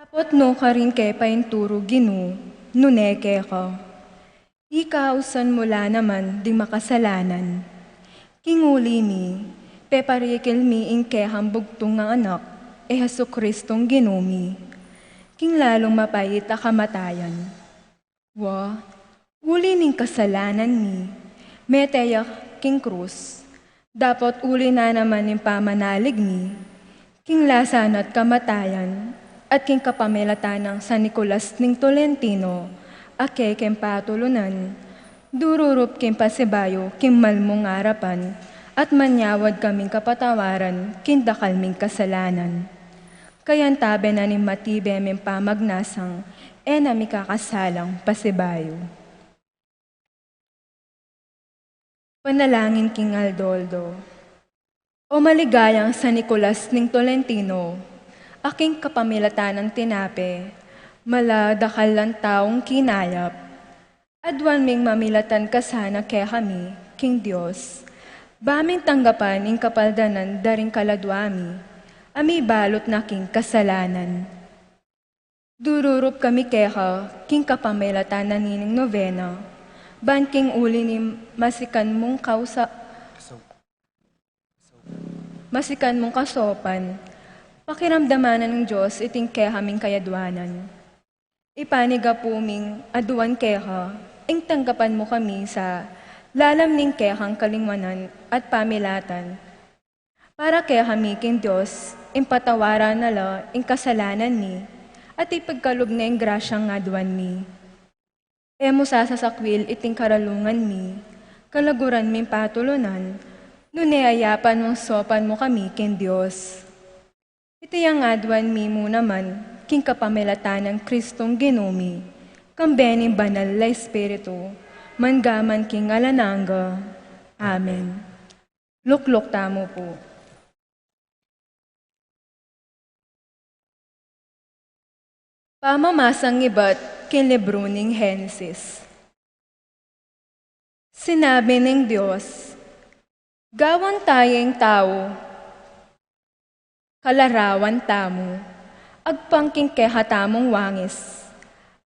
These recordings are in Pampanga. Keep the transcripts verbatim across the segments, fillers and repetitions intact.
Dapot nu karin ke painturu, Ginu, nune keka. Ika ausan mu la naman ding makasalanan. King uli mi, peparikil mi ing kekang bugtung a Anak, i Jesucristong Ginu mi. Ing lalung mapait a kamatayan. Wa, uli ning kasalanan mi, mete ya king krus. Dapot uli na naman ning pamanalig mi, king lasa na't kamatayan, at king kapamilatan nang San Nicolas ning Tolentino, a kekeng patulunan, dururup king pasibayu king mal mung arapan, at manyawad kaming kapatawaran king dakal ming kasalanan. Kayantabe na ning matibe ming pamagnasang, e na mi kakasalang pasibayu. Panalangin king aldo-aldo. O maligayang San Nicolas ning Tolentino, a king kapamilatan nang tinape, mala dakal lang taung kinayap, aduan ming mamilatan ka sana kekami king Dios, ba ming tanggapan ing kapaldanan da ring kaladua mi, a mibalut na king kasalanan. Dururup kami keka king kapamilatan na nining novena, ban king uli ning masikan mung kausa-, masikan mung kasaupan, pakiramdaman na ning Dios iting kekaming kayaduanan. Ipanigapu ming aduan keka, ing tanggapan mu kami sa lalam ning kekang kalingwanan at pamilatan. Para kekami king Dios, ing patawaran na la ing kasalanan mi, at ipagkalub na ing grasyang aduan mi. E mu sasasakwil iting karalungan mi, kalaguran ming patulunan, nune ayapan mung saupan mu kami king Dios. Iti yang aduan mi mu naman, king kapamilatan nang Kristong Ginu mi, kambe ning Banal a Espiritu, mangga man king alang angga. Amen. Lukluk tamu pu. Pamamasang ibat king libru ning Henesis. Sinabi ning Dios, "Gawan taya ing tau, kalarawan tamu, agpang king kekatamung wangis,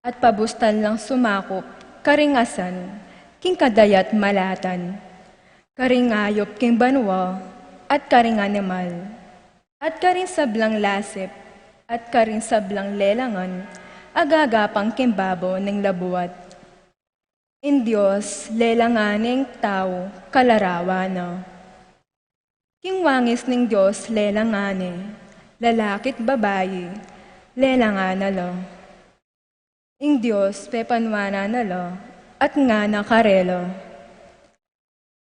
at pabustan lang sumakup karing asan king kadayat malatan, karing ayup king banua, at karing animal, at karing sablang lasip, at karing sablang lelangan a gagapang king babo ning labuat." Ing Dios lelangan ne ing tau, kalarawan na. King wangis ning Dios lelangan ne, lalaki't babai, lelangan na la. Ing Dios pepanuanan na la, at ngana karela,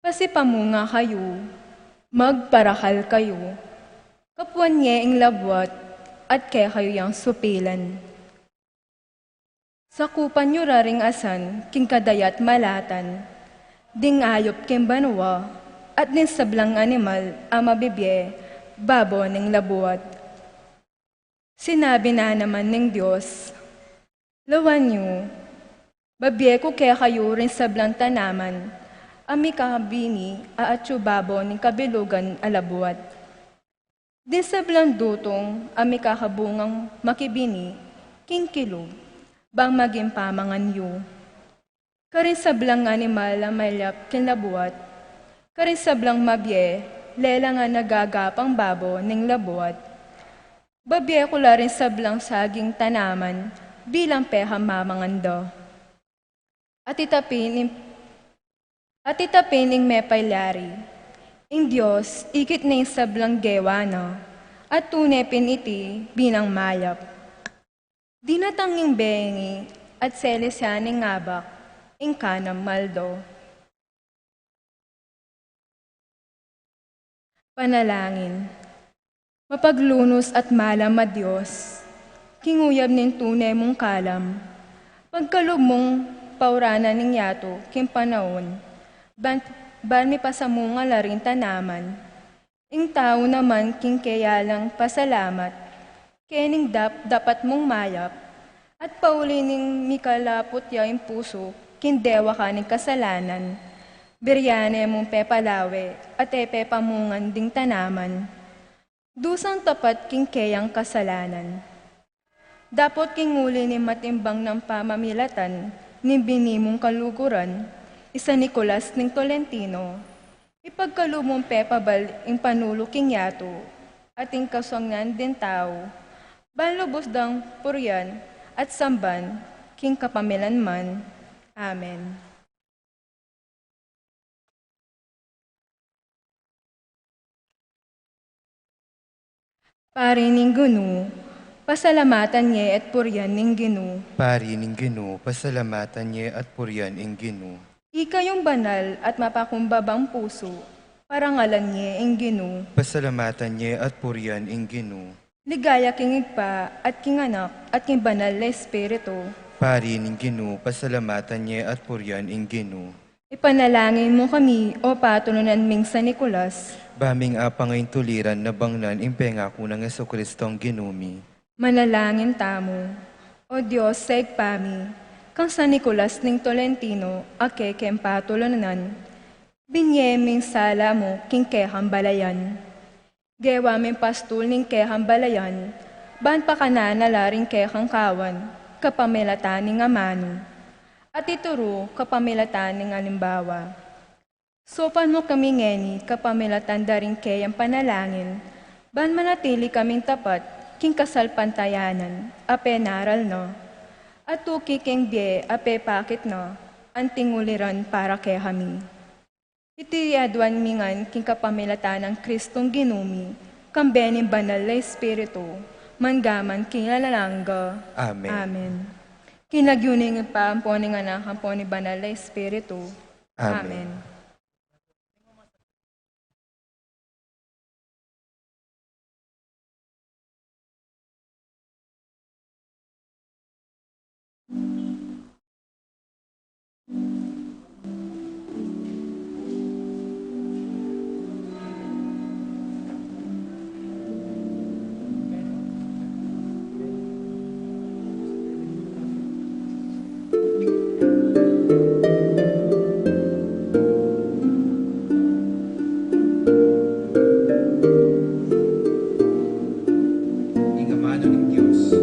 "Pasipamunga kayu, magparakal kayu, kapuan ye ing labuat, at kekayu yang supilan. Sakupan yu la ring asan king kadayat malatan, ding ayup king banua, at ding sablang animal a mabibie babo ning labuat." Sinabi na naman ning Dios, "Lawan yu, babie ku kekayu ring sablang tanaman a mikabini a atyu babo ning kabilugan a labuat, ding sablang dutung a mikabungang makibini king kilub, bang maging pamangan yu. Karing sablang animal a malyap king labuat, karing sablang mabie, lelangan a gagapang babo ning labuat, babie ku la ring sablang saging tanaman bilang pekamamangan da." At ita pin ing, at ita pin ing mepalyari, ing Dios ikit ne ing sablang gewa na, at tune pin iti bilang mayap. Dinatang ing bengi at selis ya ning abak ing kanam aldo. Panalangin. Mapaglunus at malam a Dios, king uyab ning tune mung kalam, pagkalub mung pauranan ning yatu king panaun, ban, ban mipasamunga la ring tanaman, ing tau naman king keya lang pasalamat, kening dap-, dapat mung mayap, at pauli ning mikalaput ya ing pusu king dewakan ning kasalanan, biryan ne mung pepalawe at e pepamungan ding tanaman, dusang tapat king keyang kasalanan. Dapot king uli ning matimbang nang pamamilatan ning bini mung kaluguran, i San Nicolas ning Tolentino, ipagkalub mung pepabal ing panulu king yatu, at ing kaswangnan ding tau, Ban lubus dang purian at samban king kapamilan man. Amen. Pari ning Ginu, pasalamatan ye at purian ning Ginu. Pari ning Ginu, pasalamatan ye at purian ing Ginu. Ikayung banal at mapakumbabang pusu, parangalan ye ing Ginu. Pasalamatan ye at purian ing Ginu. Ligaya king Ibpa, at king Anak, at king Banal a Espiritu. Pari ning Ginu, pasalamatan ye at purian ing Ginu. Ipanalangin mu kami, o patulunan ming San Nicolas. Ba ming apangaintuliran na bangnan ing pengaku nang Jesucristong Ginu mi. Manalangin tamu. O Dios, sa Ibpa mi, kang San Nicolas ning Tolentino, a kekeng patulunan, binye ming sala mu king kekang balayan. Gewa ming pastul ning kekang balayan, ban pakanan na la ring kekang kawan, kapamilatan ning amanu. At ituru, kapamilatan ning alimbawa. Saupan mu kami ngeni, kapamilatan da ring keyang panalangin, ban manatili kaming tapat, king kasalpantayanan, a penaral na. At tuki king bie, a pepakit na, anting uliran para kekami. Iti aduan mi ngan king kapamilatan nang Kristong Ginu mi, kambe ning Banal a Espiritu, mangga man king alang angga. Amen. Amen. King lagyu ning Ibpa, ampo ning Anak, ampo ning Banal a Espiritu. Amen. Amen. Ing amanu ning Dios.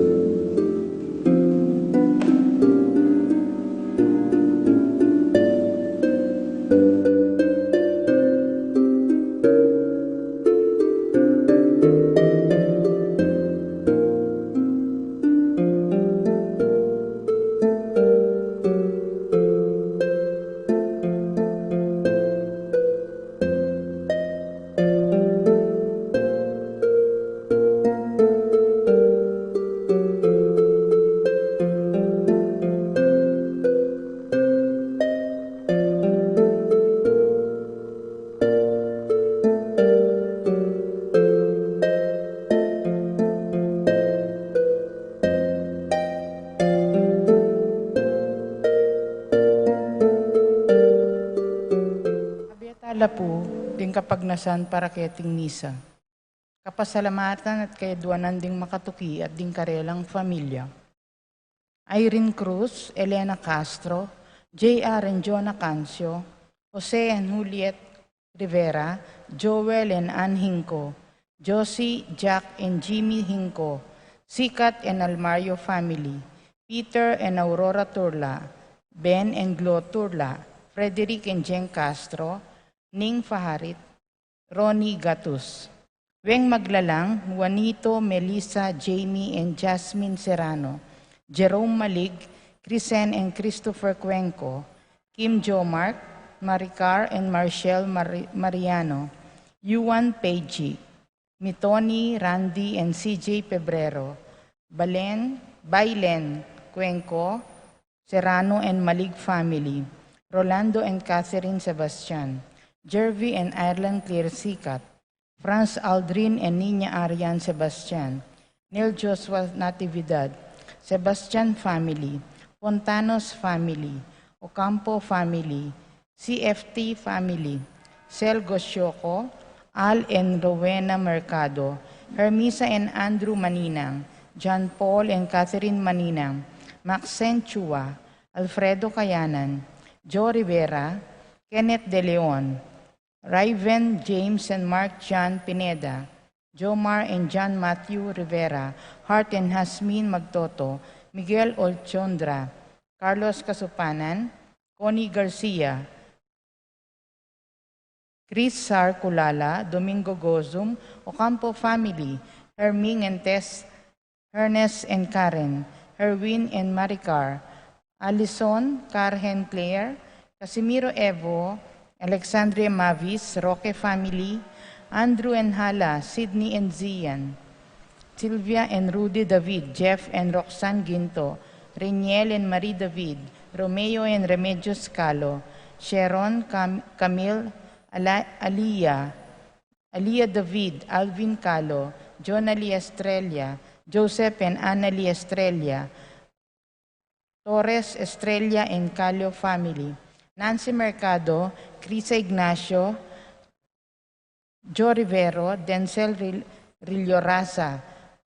Abie tala pu ding kapagnasan para keting misa. Kapasalamatan at kayadwanan ding makatuki at ding karelang familia. Irene Cruz, Elena Castro, J R and Jonah Cancio, Jose and Juliet Rivera, Joel and Ann Hinco, Josie, Jack and Jimmy Hinco, Sikat and Almario family, Peter and Aurora Turla, Ben and Glo Turla, Frederick and Jen Castro, Ning Faharit, Ronnie Gatus. Weng Maglalang, Juanito, Melissa, Jamie, and Jasmine Serrano, Jerome Malig, Crisen and Christopher Cuenco, Kim Jo Mark, Maricar and Marshall Mari-, Mariano, Yuan Peji, Mitoni, Randy, and C J Pebrero, Balen, Bailen Cuenco, Serrano and Malig family, Rolando and Catherine Sebastian, Jervy and Ireland Claire Sikat, Franz Aldrin and Nina Arian Sebastian, Neil Joshua Natividad, Sebastian family, Fontanos family, Ocampo family, C F T family, Sel Goshoco, Al and Rowena Mercado, Hermisa and Andrew Maninang, John Paul and Catherine Maninang, Maxine Chua, Alfredo Kayanan, Joe Rivera, Kenneth De Leon, Raven, James and Mark John Pineda, Jomar and John Matthew Rivera, Hart and Hasmin Magtoto, Miguel Olchondra, Carlos Kasupanan, Connie Garcia, Chris Sar Culala, Domingo Gozum, Ocampo family, Herming and Tess Ernest and Karen, Herwin and Maricar, Alison, Carhen Claire, Casimiro Evo, Alexandria Mavis, Roque family, Andrew and Hala, Sydney and Zian, Sylvia and Rudy David, Jeff and Roxanne Ginto, Reniel and Marie David, Romeo and Remedios Calo, Sharon, Cam- Camille, Ala- Aliyah, Aliyah David, Alvin Calo, Jonali Estrella, Joseph and Annalie Estrella, Torres Estrella and Calo family, Nancy Mercado, Crisa Ignacio, Joe Rivero, Denzel Ril- Rilloraza,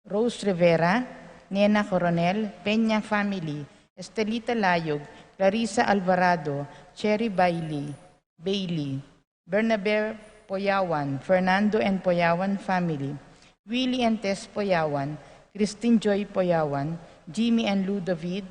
Rose Rivera, Nena Coronel, Peña family, Estelita Layog, Clarissa Alvarado, Cherry Bailey, Bailey, Bernabe Poyawan, Fernando and Poyawan family, Willie and Tess Poyawan, Christine Joy Poyawan, Jimmy and Lou David,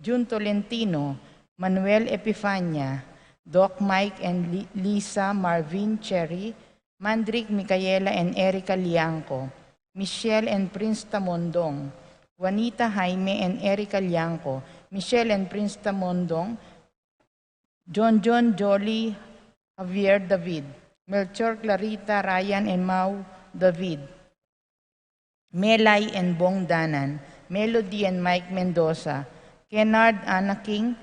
Jun Tolentino, Manuel Epifania, Doc Mike and Li- Lisa, Marvin, Cherry, Mandrick, Micaela and Erica Liangco, Michelle and Prince Tamondong, Juanita, Jaime and Erica Liangco, Michelle and Prince Tamondong, John John, Jolly, Javier David, Melchor, Clarita, Ryan and Mau David, Melay and Bong Danan, Melody and Mike Mendoza, Kennard, Anna King,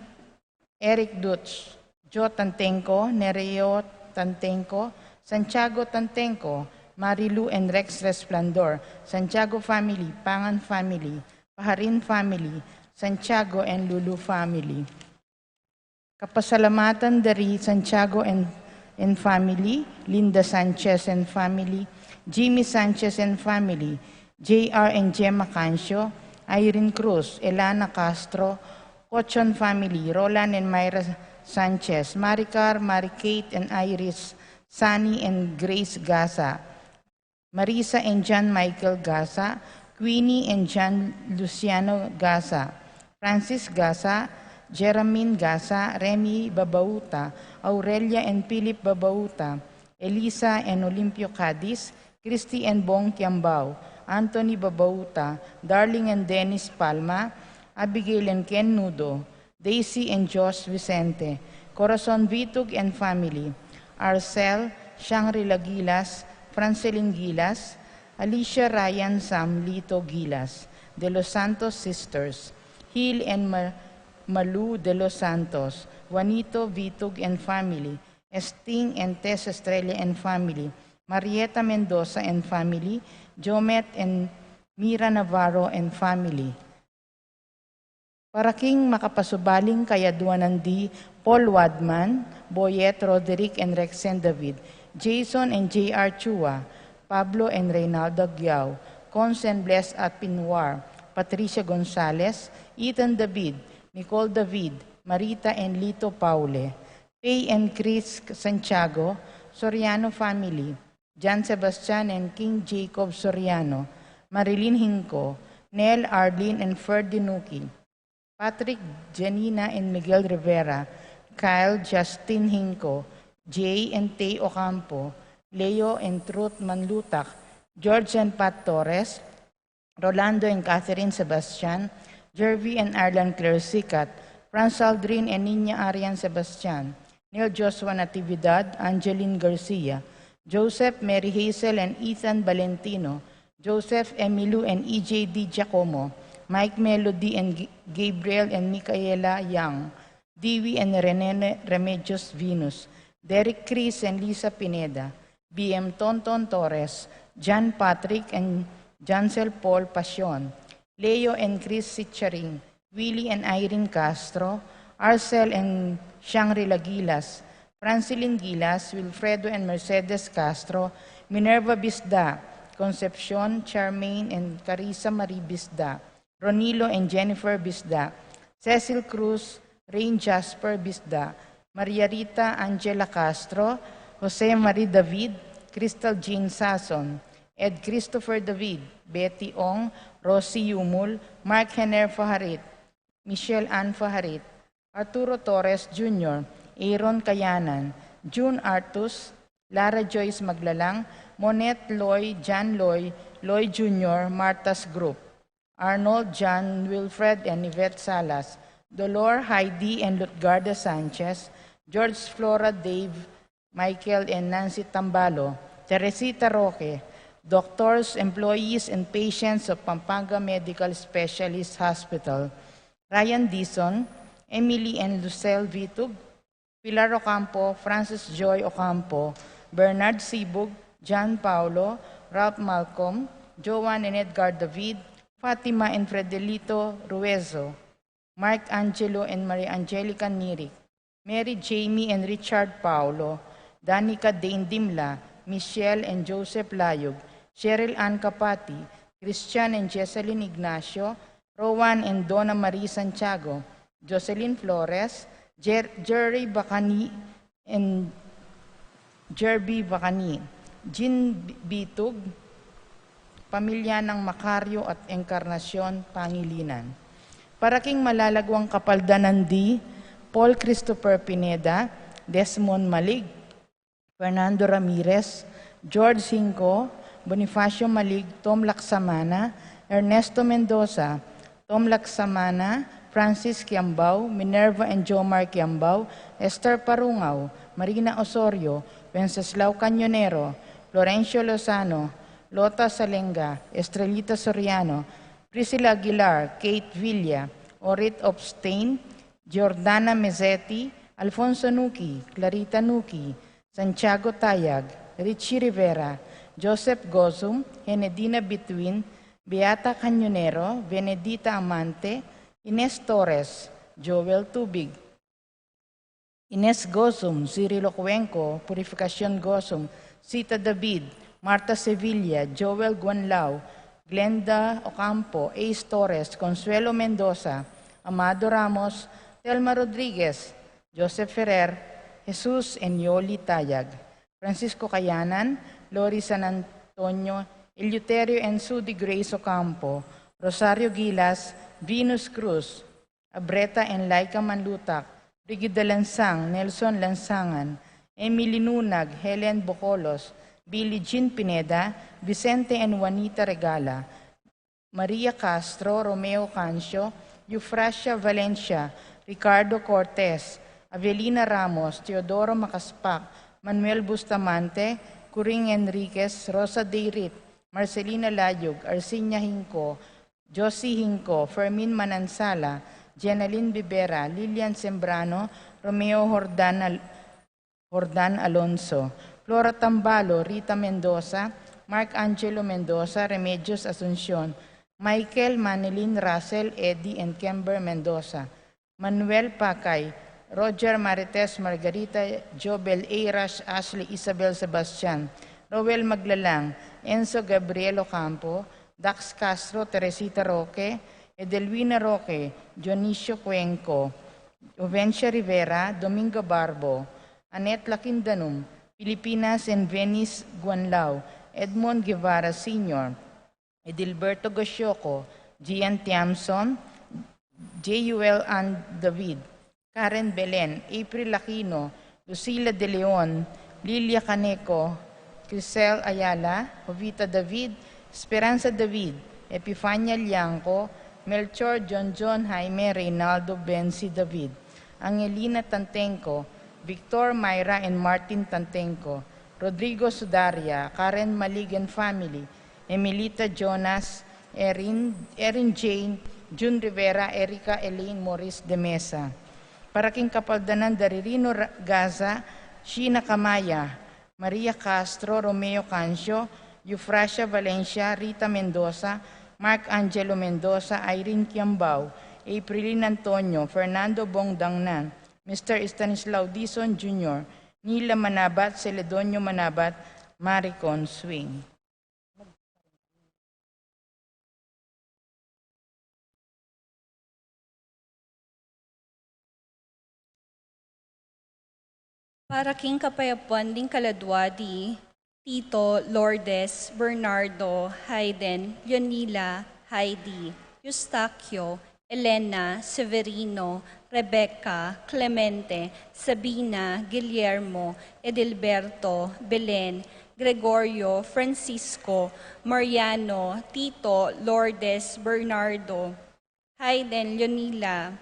Eric Dutch, Joe Tantenco, Nereo Tantenco, Santiago Tantenco, Marilu and Rex Resplandor, Santiago family, Pangan family, Paharin family, Santiago and Lulu family. Kapasalamatan dari Santiago and, and family, Linda Sanchez and family, Jimmy Sanchez and family, J R and Gemma Cancio, Irene Cruz, Elana Castro, Cochon family, Roland and Myra Sanchez, Maricar, Mary Kate and Iris, Sunny and Grace Gaza, Marisa and John Michael Gaza, Queenie and John Luciano Gaza, Francis Gaza, Jermaine Gaza, Remy Babauta, Aurelia and Philip Babauta, Elisa and Olimpio Cadiz, Christy and Bong Kiambao, Anthony Babauta, Darling and Dennis Palma, Abigail and Ken Nudo, Daisy and Josh Vicente, Corazon Vitug and family, Arcel, Shangri-La Gilas, Francelin Gilas, Alicia, Ryan, Sam, Lito Gilas, De Los Santos sisters, Hil and Ma- Malu De Los Santos, Juanito Vitug and family, Esting and Tess Estrella and family, Marieta Mendoza and family, Jomet and Mira Navarro and family. Para king makapasubaling kayaduanan di Paul Wadman, Boyet, Roderick and Rexen David, Jason and J R Chua, Pablo and Reynaldo Aguiao, Cons and Bless Atpinwar, Patricia Gonzalez, Ethan David, Nicole David, Marita and Lito Paule, Pay and Chris Santiago, Soriano family, John Sebastian and King Jacob Soriano, Marilyn Hinco, Nel, Arlene and Ferdinuki, Patrick, Janina and Miguel Rivera, Kyle, Justin Hinco, Jay and Tay Ocampo, Leo and Truth Manlutak, George and Pat Torres, Rolando and Catherine Sebastian, Jervy and Arlan Claire Sicat, Franz Aldrin and Nina Arian Sebastian, Neil Joshua Natividad, Angeline Garcia, Joseph, Mary Hazel and Ethan Valentino, Joseph, Emilu and E J D Giacomo, Mike Melody and G- Gabriel and Micaela Young, Dewey and Rene Remedios Venus, Derek Chris and Lisa Pineda, B M Tonton Torres, John Patrick and Jansel Paul Pasion, Leo and Chris Sicharing, Willie and Irene Castro, Arcel and Shangri-La Gilas, Francilin Gilas, Wilfredo and Mercedes Castro, Minerva Bisda, Concepcion, Charmaine and Carissa Marie Bisda, Ronilo and Jennifer Bisda, Cecil Cruz, Rain Jasper Bisda, Maria Rita Angela Castro, Jose Marie David, Crystal Jean Sason, Ed Christopher David, Betty Ong, Rosie Yumul, Mark Henner Faharit, Michelle Ann Faharit, Arturo Torres Junior, Aaron Kayanan, June Artus, Lara Joyce Maglalang, Monette Loy, John Loy, Loy Junior, Martha's Group, Arnold, John, Wilfred, and Yvette Salas, Dolor, Heidi, and Lutgarda Sanchez, George, Flora, Dave, Michael, and Nancy Tambalo, Teresita Roque, doctors, employees, and patients of Pampanga Medical Specialist Hospital, Ryan Dizon, Emily and Lucille Vitug, Pilar Ocampo, Francis Joy Ocampo, Bernard Sibug, John Paulo, Ralph Malcolm, Joan and Edgar David, Fatima and Fredelito Ruezo, Mark Angelo and Maria Angelica Nirik, Mary Jamie and Richard Paulo, Danica Dane Dimla, Michelle and Joseph Layug, Cheryl Ann Capati, Christian and Jesselyn Ignacio, Rowan and Donna Marie Santiago, Jocelyn Flores, Jer- Jerry Bacani, and Jerby Bacani, Jean Bitug, pamilya ng Macario at Encarnacion Pangilinan. Para king malalaguang kapaldanan di Paul Christopher Pineda, Desmond Malig, Fernando Ramirez, George Hinco, Bonifacio Malig, Tom Laksamana, Ernesto Mendoza, Tom Laksamana, Francis Kiambao, Minerva and Jomar Kiambao, Esther Parungao, Marina Osorio, Wenceslao Cañonero, Florencio Lozano, Lota Salenga, Estrellita Soriano, Priscilla Aguilar, Kate Villa, Orit Obstain, Giordana Mezzetti, Alfonso Nuki, Clarita Nuki, Santiago Tayag, Richie Rivera, Joseph Gozum, Henedina Bituin, Beata Cañonero, Benedita Amante, Ines Torres, Joel Tubig, Ines Gozum, Cirilo Cuenco, Purificacion Gozum, Sita David, Marta Sevilla, Joel Guanlao, Glenda Ocampo, Ace Torres, Consuelo Mendoza, Amado Ramos, Telma Rodriguez, Joseph Ferrer, Jesus and Yoli Tayag, Francisco Kayanan, Lori San Antonio, Eleuterio and Sudi Grace Ocampo, Rosario Gilas, Venus Cruz, Abreta and Laika Manlutak, Brigida Lansang, Nelson Lansangan, Emily Nunag, Helen Bocolos, Billie Jean Pineda, Vicente and Juanita Regala, Maria Castro, Romeo Cancio, Eufrasia Valencia, Ricardo Cortez, Avelina Ramos, Teodoro Macaspac, Manuel Bustamante, Curing Enriquez, Rosa Deirit, Marcelina Layug, Arsinia Hinco, Josie Hinco, Fermin Manansala, Jenaline Bibera, Lilian Sembrano, Romeo Jordan Al- Jordan Alonso, Flora Tambalo, Rita Mendoza, Mark Angelo Mendoza, Remedios Asuncion, Michael, Manilyn, Russell, Eddie, and Kember Mendoza, Manuel Pacay, Roger Marites, Margarita, Jobel Eiras, Ashley Isabel Sebastian, Roel Maglalang, Enzo Gabriel Ocampo, Dax Castro, Teresita Roque, Edelwina Roque, Dionisio Cuenco, Jovencia Rivera, Domingo Barbo, Annette Lakindanum, Filipinas and Venice Guanlao, Edmond Guevara Senior, Edilberto Gosioco, Gian Tiamson, J U L Ann David, Karen Belen, April Aquino, Lucila De Leon, Lilia Caneco, Crisel Ayala, Jovita David, Esperanza David, Epifania Liangco, Melchor John John Jaime Reynaldo Benzi David, Angelina Tantenco, Victor, Myra, and Martin Tantenco, Rodrigo Sudaria, Karen Malig and family, Emilita Jonas, Erin, Erin Jane, Jun Rivera, Erica Elaine Morris de Mesa. Para king kapaldanan da Ririno Ra- Gaza, Sheena Kamaya, Maria Castro, Romeo Cancio, Eufrasia Valencia, Rita Mendoza, Mark Angelo Mendoza, Irene Kiambao, Aprilin Antonio, Fernando Bong Dangnan, Mister Stanislao Dizon Junior, Nila Manabat, Celedonio Manabat, Maricon Swing. Para king kapayapan ding kaladua di Tito, Lourdes, Bernardo, Hayden, Leonila, Heidi, Eustaquio, Elena, Severino, Rebecca, Clemente, Sabina, Guillermo, Edilberto, Belen, Gregorio, Francisco, Mariano, Tito, Lourdes, Bernardo, Hayden, Leonila,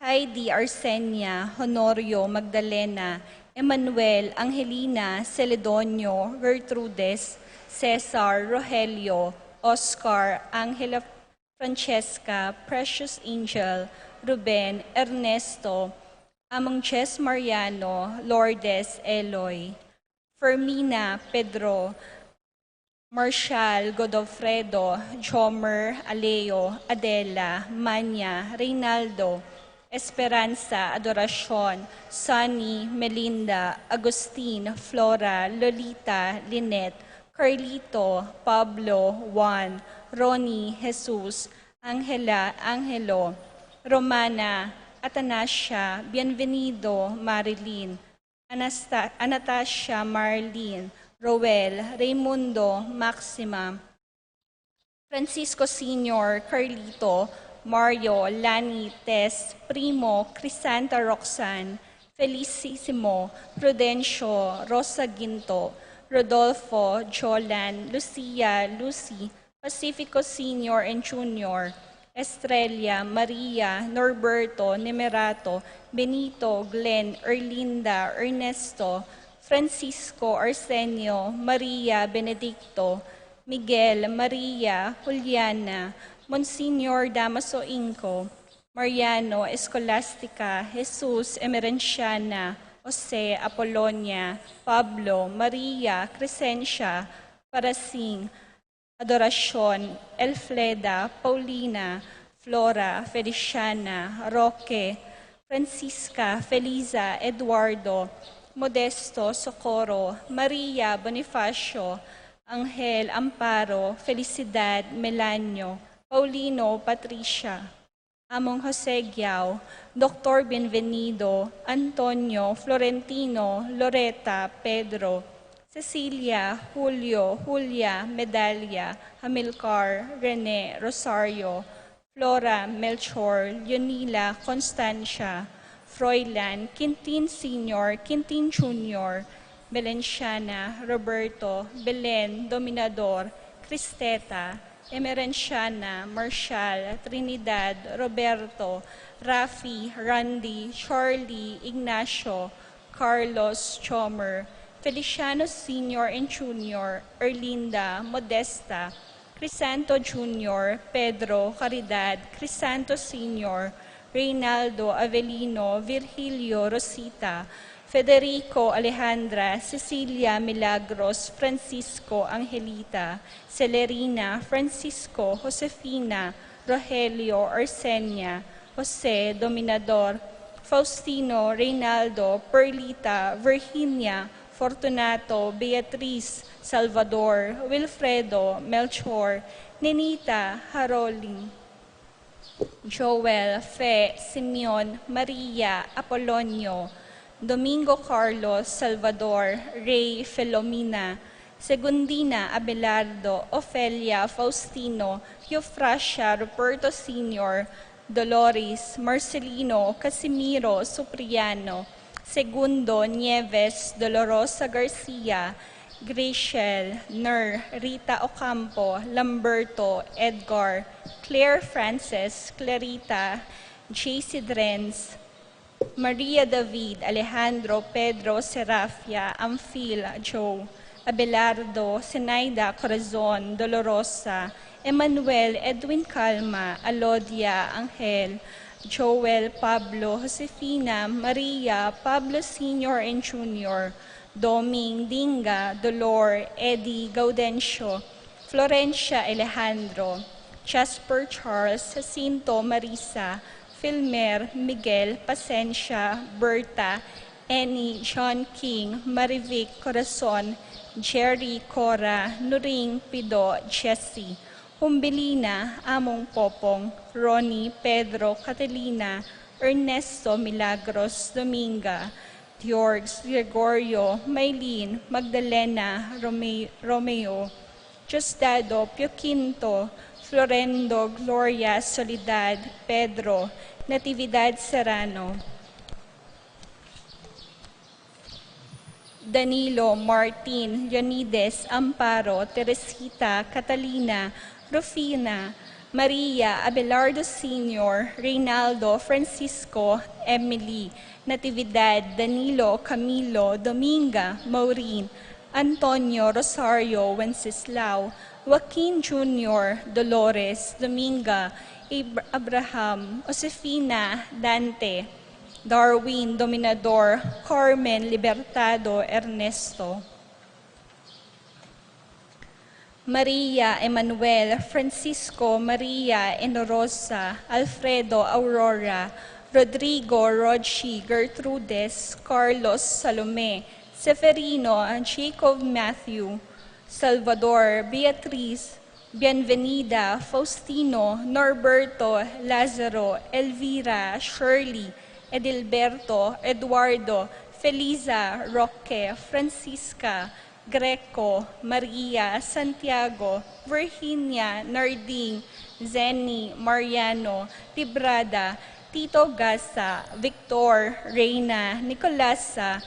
Heidi, Arsenia, Honorio, Magdalena, Emmanuel, Angelina, Celedonio, Gertrudes, Cesar, Rogelio, Oscar, Angela, Francesca, Precious Angel, Ruben, Ernesto, Among Jess, Mariano, Lourdes, Eloy, Fermina, Pedro, Marshall, Godofredo, Jomer, Aleo, Adela, Manya, Reynaldo, Esperanza, Adoracion, Sunny, Melinda, Agustin, Flora, Lolita, Lynette, Carlito, Pablo, Juan, Ronnie, Jesus, Angela, Angelo, Romana, Atanasia, Bienvenido, Marilyn, Anasta-, Anastasia, Marlene, Roel, Raymundo, Maxima, Francisco Senior, Carlito, Mario, Lani, Tess, Primo, Crisanta, Roxanne, Felicissimo, Prudencio, Rosa Ginto, Rodolfo, Jolan, Lucia, Lucy, Pacifico Senior and Junior, Estrella, Maria, Norberto, Nemerato, Benito, Glenn, Erlinda, Ernesto, Francisco, Arsenio, Maria, Benedicto, Miguel, Maria, Juliana, Monsignor Damaso Inco, Mariano, Escolastica, Jesus, Emerenciana, Jose, Apolonia, Pablo, Maria, Crescencia, Parasing, Adoracion, Elfleda, Paulina, Flora, Feliciana, Roque, Francisca, Felisa, Eduardo, Modesto, Socorro, Maria, Bonifacio, Angel, Amparo, Felicidad, Melanio, Paulino, Patricia, Among Jose Giao, Doktor Bienvenido, Antonio, Florentino, Loreta, Pedro, Cecilia, Julio, Julia, Medalia, Hamilcar, Rene, Rosario, Flora, Melchor, Leonila, Constancia, Froilan, Quintin Senior, Quintin Junior, Belenciana, Roberto, Belen, Dominador, Cristeta, Emerenciana, Marshall, Trinidad, Roberto, Rafi, Randy, Charlie, Ignacio, Carlos, Chomer, Feliciano Senior and Junior, Erlinda, Modesta, Crisanto Junior, Pedro, Caridad, Crisanto Senior, Reynaldo, Avelino, Virgilio, Rosita, Federico, Alejandra, Cecilia, Milagros, Francisco, Angelita, Celerina, Francisco, Josefina, Rogelio, Arsenia, Jose, Dominador, Faustino, Reynaldo, Perlita, Virginia, Fortunato, Beatriz, Salvador, Wilfredo, Melchor, Nenita, Haroling, Joel, Fe, Simeon, Maria, Apolonio, Domingo, Carlos, Salvador, Rey, Filomena, Segundina, Abelardo, Ofelia, Faustino, Eufrasia, Ruperto Senior, Dolores, Marcelino, Casimiro, Supriano, Segundo, Nieves, Dolorosa, Garcia, Grishel, Ner, Rita Ocampo, Lamberto, Edgar, Claire Frances, Clarita, J C Drens, Maria David, Alejandro, Pedro, Serafia, Amphil, Joe, Abelardo, Zenaida, Corazon, Dolorosa, Emmanuel, Edwin, Calma, Alodia, Angel, Joel, Pablo, Josefina, Maria, Pablo Senior and Junior, Doming, Dinga, Dolor, Eddie, Gaudencio, Florencia, Alejandro, Jasper, Charles, Jacinto, Marisa, Filmer, Miguel, Pasencia, Berta, Annie, John King, Marivic, Corazon, Jerry, Cora, Nuring, Pido, Jessie, Humbilina, Among Popong, Ronnie, Pedro, Catalina, Ernesto, Milagros, Dominga, George, Gregorio, Maylene, Magdalena, Rome-, Romeo, Diosdado, Pio Quinto, Florendo, Gloria, Soledad, Pedro, Natividad, Serrano. Danilo, Martin, Leonides, Amparo, Teresita, Catalina, Rufina, Maria, Abelardo Senior, Reynaldo, Francisco, Emily, Natividad, Danilo, Camilo, Dominga, Maureen, Antonio, Rosario, Wenceslao, Joaquin Junior, Dolores, Dominga, Ab- Abraham, Josefina, Dante, Darwin, Dominador, Carmen, Libertado, Ernesto, Maria, Emmanuel, Francisco, Maria, Enorosa, Alfredo, Aurora, Rodrigo, Rochi, Gertrudes, Carlos, Salome, Seferino, Jacob, Matthew, Salvador, Beatriz, Bienvenida, Faustino, Norberto, Lazaro, Elvira, Shirley, Edilberto, Eduardo, Felisa, Roque, Francisca, Greco, Maria, Santiago, Virginia, Narding, Zenny, Mariano, Tibrada, Tito Gasa, Victor, Reina, Nicolasa,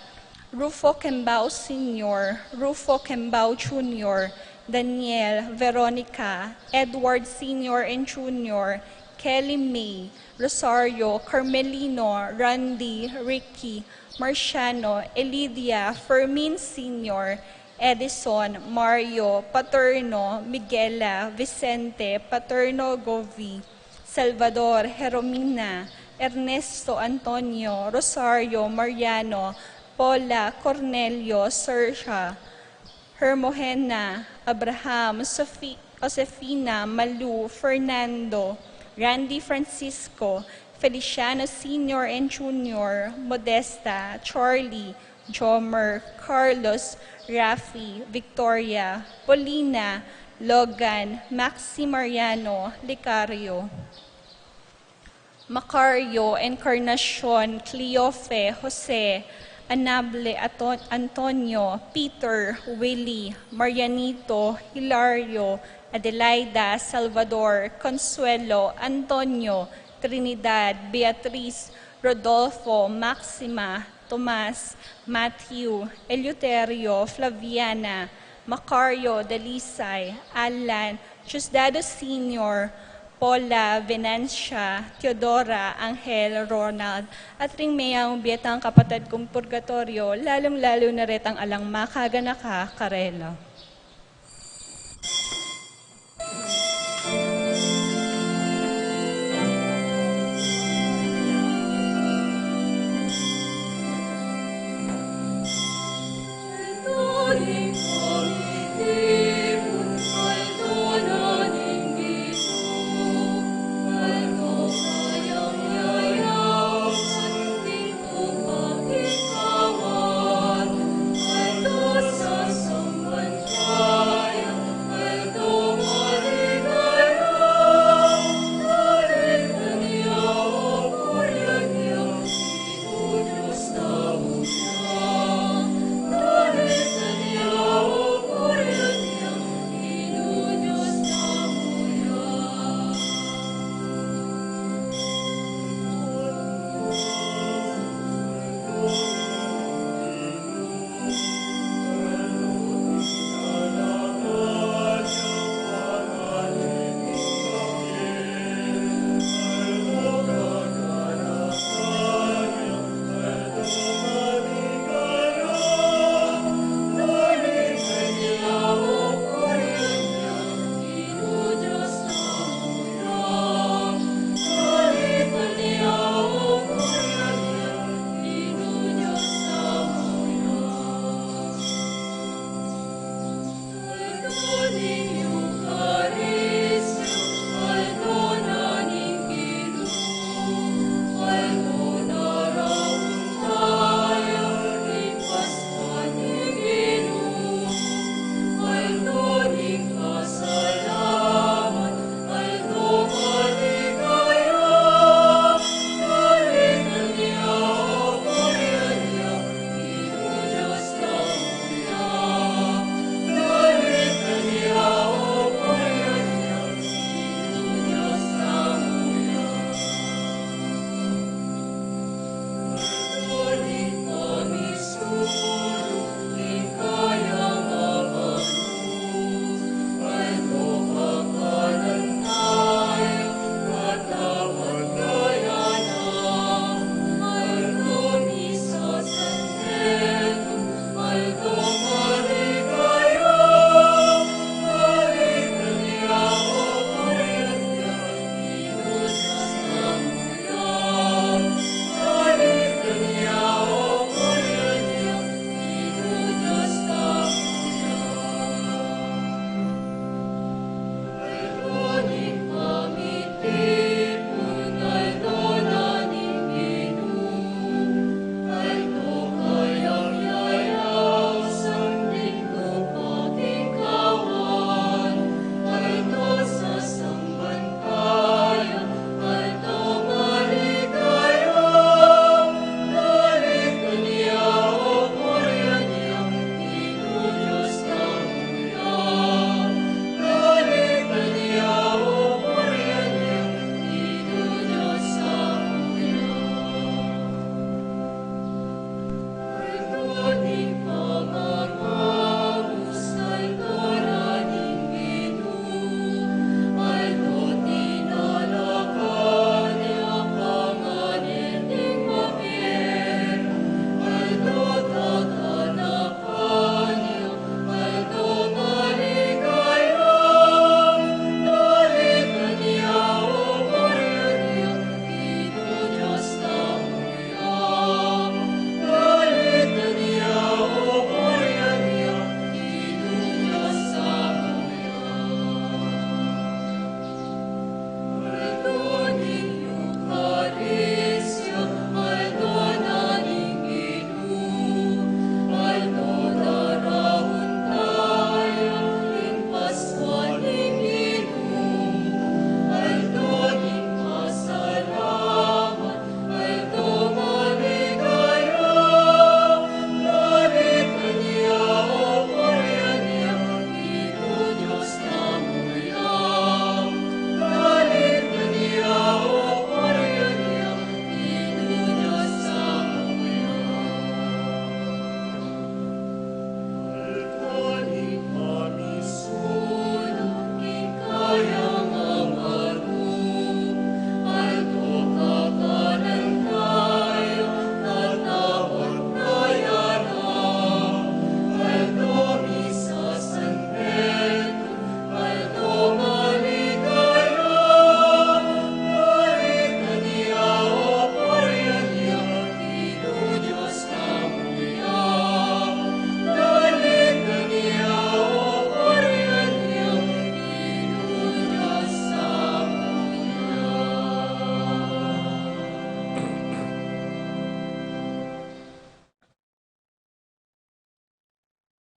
Rufo Kembao Senior, Rufo Kembao Junior, Daniel, Veronica, Edward Senior and Junior, Kelly May, Rosario, Carmelino, Randy, Ricky, Marciano, Elidia, Fermin Senior, Edison, Mario, Paterno, Miguela, Vicente, Paterno, Govi, Salvador, Heromina, Ernesto, Antonio, Rosario, Mariano, Paula, Cornelio, Sergia, Hermogena, Abraham, Sofi- Josefina, Malu, Fernando, Randy, Francisco, Feliciano Senior and Junior, Modesta, Charlie, Jomer, Carlos, Rafi, Victoria, Paulina, Logan, Maxi, Mariano, Licario, Macario, Encarnacion, Cleofe, Jose, Anable, Ato- Antonio, Peter, Willie, Marianito, Hilario, Adelaida, Salvador, Consuelo, Antonio, Trinidad, Beatriz, Rodolfo, Maxima, Tomas, Matthew, Eleuterio, Flaviana, Macario, Dalisay, Alan, Diosdado Senior, Paula, Venancia, Teodora, Angel, Ronald, at ring mayamung bie tang kapatad kung purgatoryo, lalung-lalu na retang alang makaganaka karela.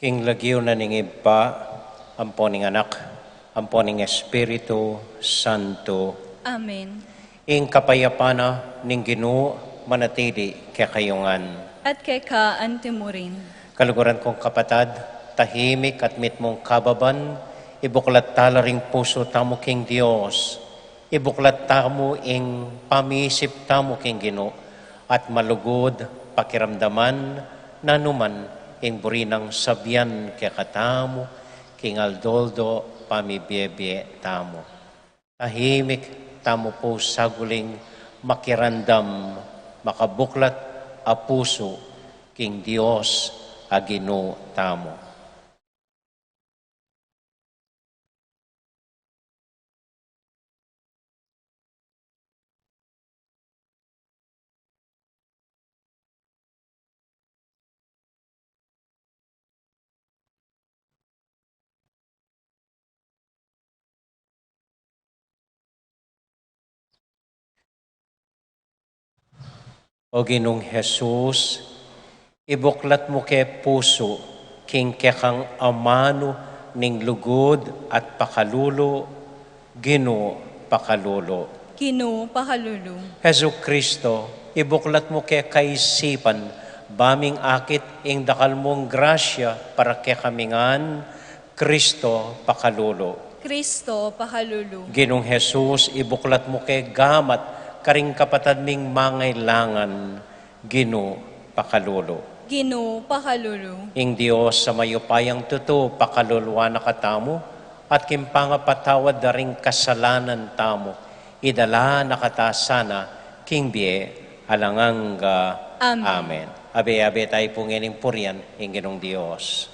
King lagyu na ning Ibpa, ampo ning Anak, ampo ning Espiritu Santo. Amen. Ing kapayapan na ning Ginu manatili kekayu ngan. At keka anti mu rin. Kaluguran kung kapatad, tahimik at mitmung kababan, ibuklat tala ring pusu tamu king Dios. Ibuklat tamu ing pamisip tamu king Ginu, at malugud pakiramdaman na numan ing buri nang sabian kekatamu king aldo-aldo pamibiebie tamu. Tahimik tamu pu saguling makiramdam, makabuklat a pusu king Dios a Ginu tamu. O Ginung Jesus, ibuklat mu ke pusu king kekang amanu ning lugud at pakalulu, Ginu pakalulu. Ginu pakalulu. Jesucristo, ibuklat mu ke kaisipan baming akit ing dakal mung grasya para kekami ngan, Cristo pakalulu. Cristo pakalulu. Ginung Jesus, ibuklat mu ke gamat karing kapatad ming mangailangan, Ginu pakalulu. Ginu pakalulu. Ing Dios a mayupayang tutu pakaluluan na katamu, at king pangapatawad da ring kasalanan tamu, idala na kata sana king bie alang angga. Amen. Amen. Abe-abe tayu pu ngening purian ing Ginung Dios.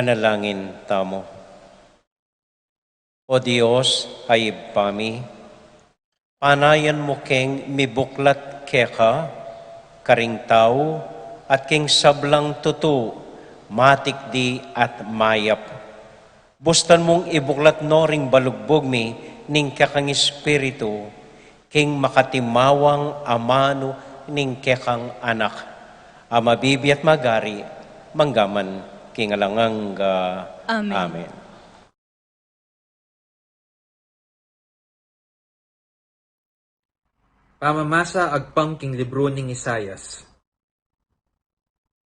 Manalangin tamu. O Dios a Ibpa mi, panayan mu keng mibuklat keka karing tau at keng sablang tutu, matikdi at mayap. Bustan mung ibuklat no ring balugbug mi ning kekang Espiritu, king makatimawang amanu ning kekang Anak, a mabibie at magari mangga man king alang angga. Amen. Amen. Pamamasa agpang king libru ning Isaias.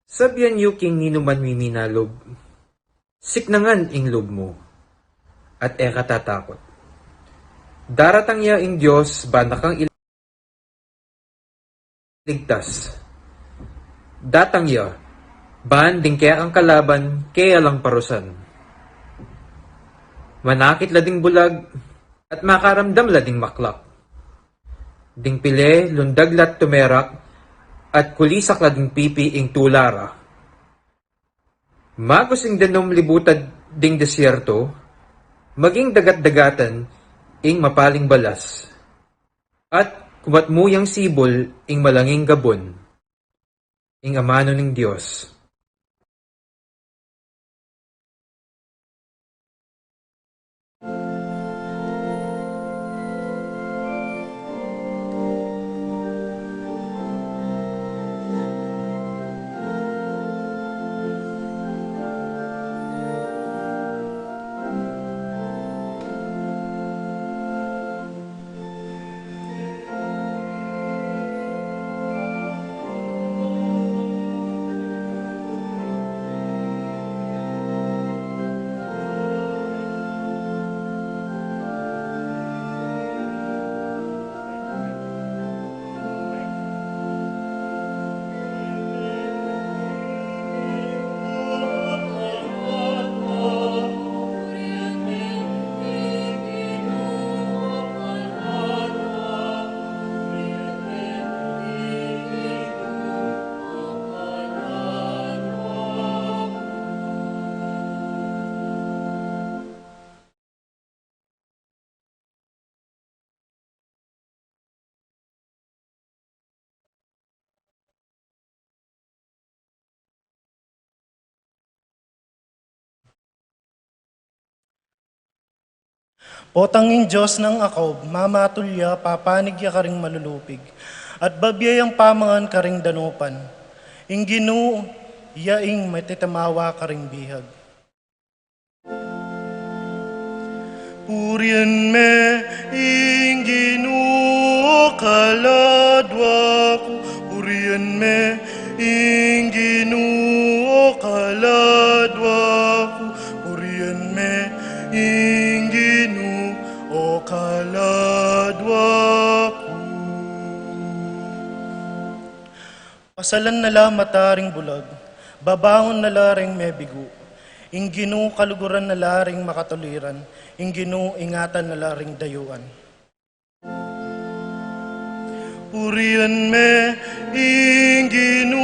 Sabian yu king ninuman miminalub, "Siknangan ing lub mu, at e ka tatakut." Daratang ya ing Dios, ban da kang il- ligtas. Datang ya, ban ding kekang kalaban, ke ya lang parusan. Manakit la ding bulag, at makaramdam la ding maklak. Ding pile, lundag la't tumerak, at kulisak la ding pipi ing tula ra. Magus ing danum libutad ding desierto, maging dagat-dagatan ing mapaling balas. At kumat mu yang sibul ing malanging gabun, ing amanu ning Dios. Potang ing Dios nang Jacob, mamatul ya, papanig ya karing malulupig, at babie yang pamangan karing danupan. Ing Ginu ya ing matitamawa karing bihag. Purian me ing Ginu, o kaladwa ku, purian me ing Ginu, o kaladwa ku, purian me ing Ginu, o kaladwa ku. Pasalan na la mata ring bulag, babangun na la ring mebigu. Ing Ginu kaluguran na la ring makatuliran, ing Ginu ingatan na la ring dayuan. Purian me ing Ginu,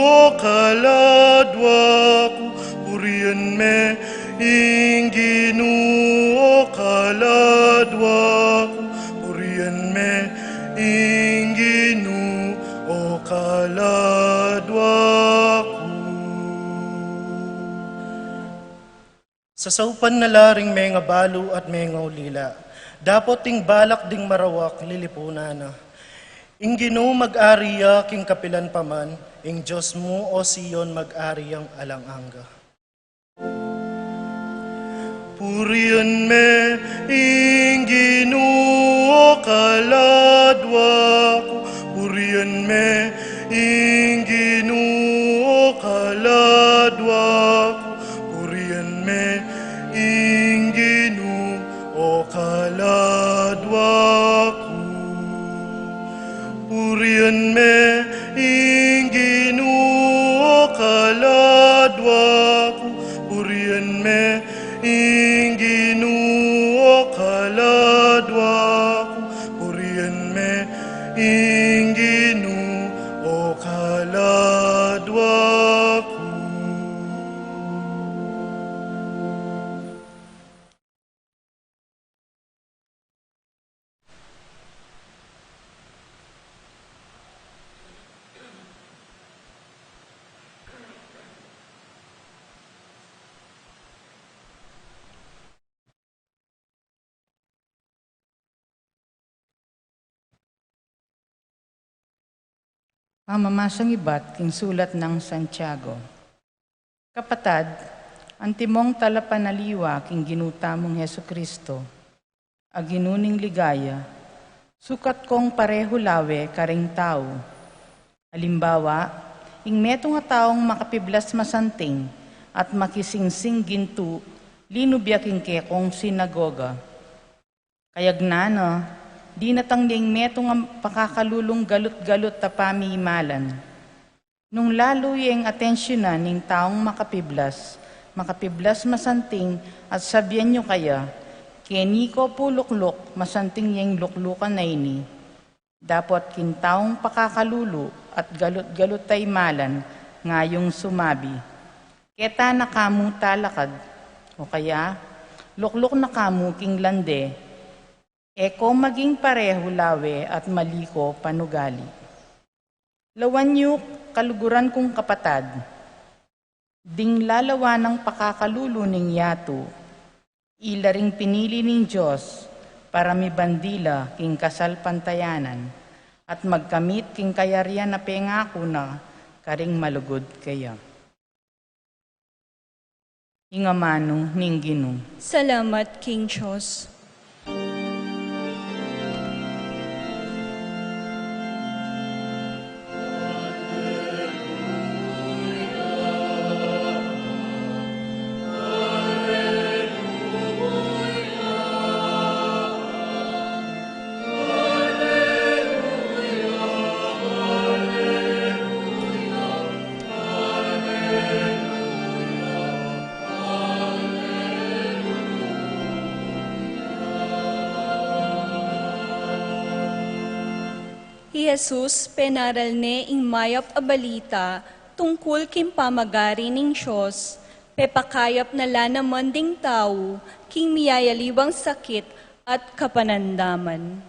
o kaladwa ku, purian me ing Ginu, o kaladwa ku, purian me ing Ginu, o kaladwa ku. Sasaupan na la ring mengabalu at mengaulila, dapot ing balak ding marawak lilipunan na. Ing Ginu mag-ari ya king kapilan pa man, ing Dios mu, o Sion, mag-ari yang alang angga. Purian me ing Ginu, o kaladwa ku, purian me ing Ginu, o kaladwa ku, purian me ing Ginu, o kaladwa ku. Purian me ing Ginu, o kaladwa ku, purian me ing Ginu, o kaladwa ku, purian me ing Ginu, o kaladwa ku. Pamamasang ibat king sulat nang Santiago. Kapatad, antimong talapanaliwa king Ginu tamung Jesucristo, a Ginu ning ligaya, sukat kong parehu la we karing tau. Alimbawa, ing metung a taung makapiblas masanting at makisingsing gintu, linub ya king kekong sinagoga. Kayagnan na, dinatang ne ing metung a pakakalulung galut-galut a pamimalan. Nung lalu yeng atensyunan ning taung makapiblas, makapiblas masanting at sabian yu kaya, "Keni ko pu lukluk, masanting yeng luklukan a ini." Dapot king taung pakakalulu at galut-galut a imalan, ngayung sumabi, "Keta na kamu talakad," o kaya, "Lukluk na kamu king lande." E ko maging parehu la we at mali ko panugali. Lawan yu, kaluguran kung kapatad, ding lalawan nang pakakalulu ning yatu, ila ring pinili ning Dios para mibandi la king kasalpantayanan at magkamit king kayarian a pengaku na karing malugud kaya. Ing amanu ning Ginu. Salamat king Dios. I Jesus penaral ne ing mayap a balita tungkul king pamagari ning Dios, pepakayap na la naman ding tau king miyayaliwang sakit at kapanandaman.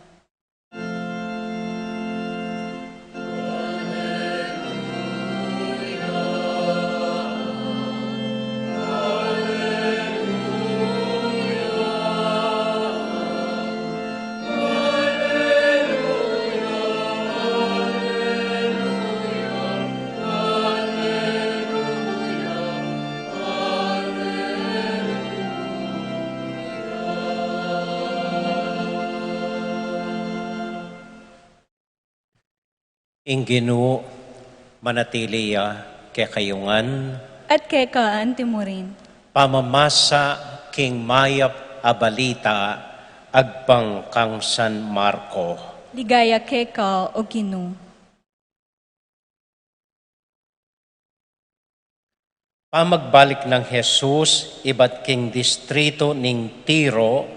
Ing Ginu manatili ya kekayu ngan. At keka anti mu rin. Pamamasa king mayap a balita agpang kang San Marco. Ligaya keka, O Ginu. Pamagbalik nang Jesus ibat king distrito ning Tiro,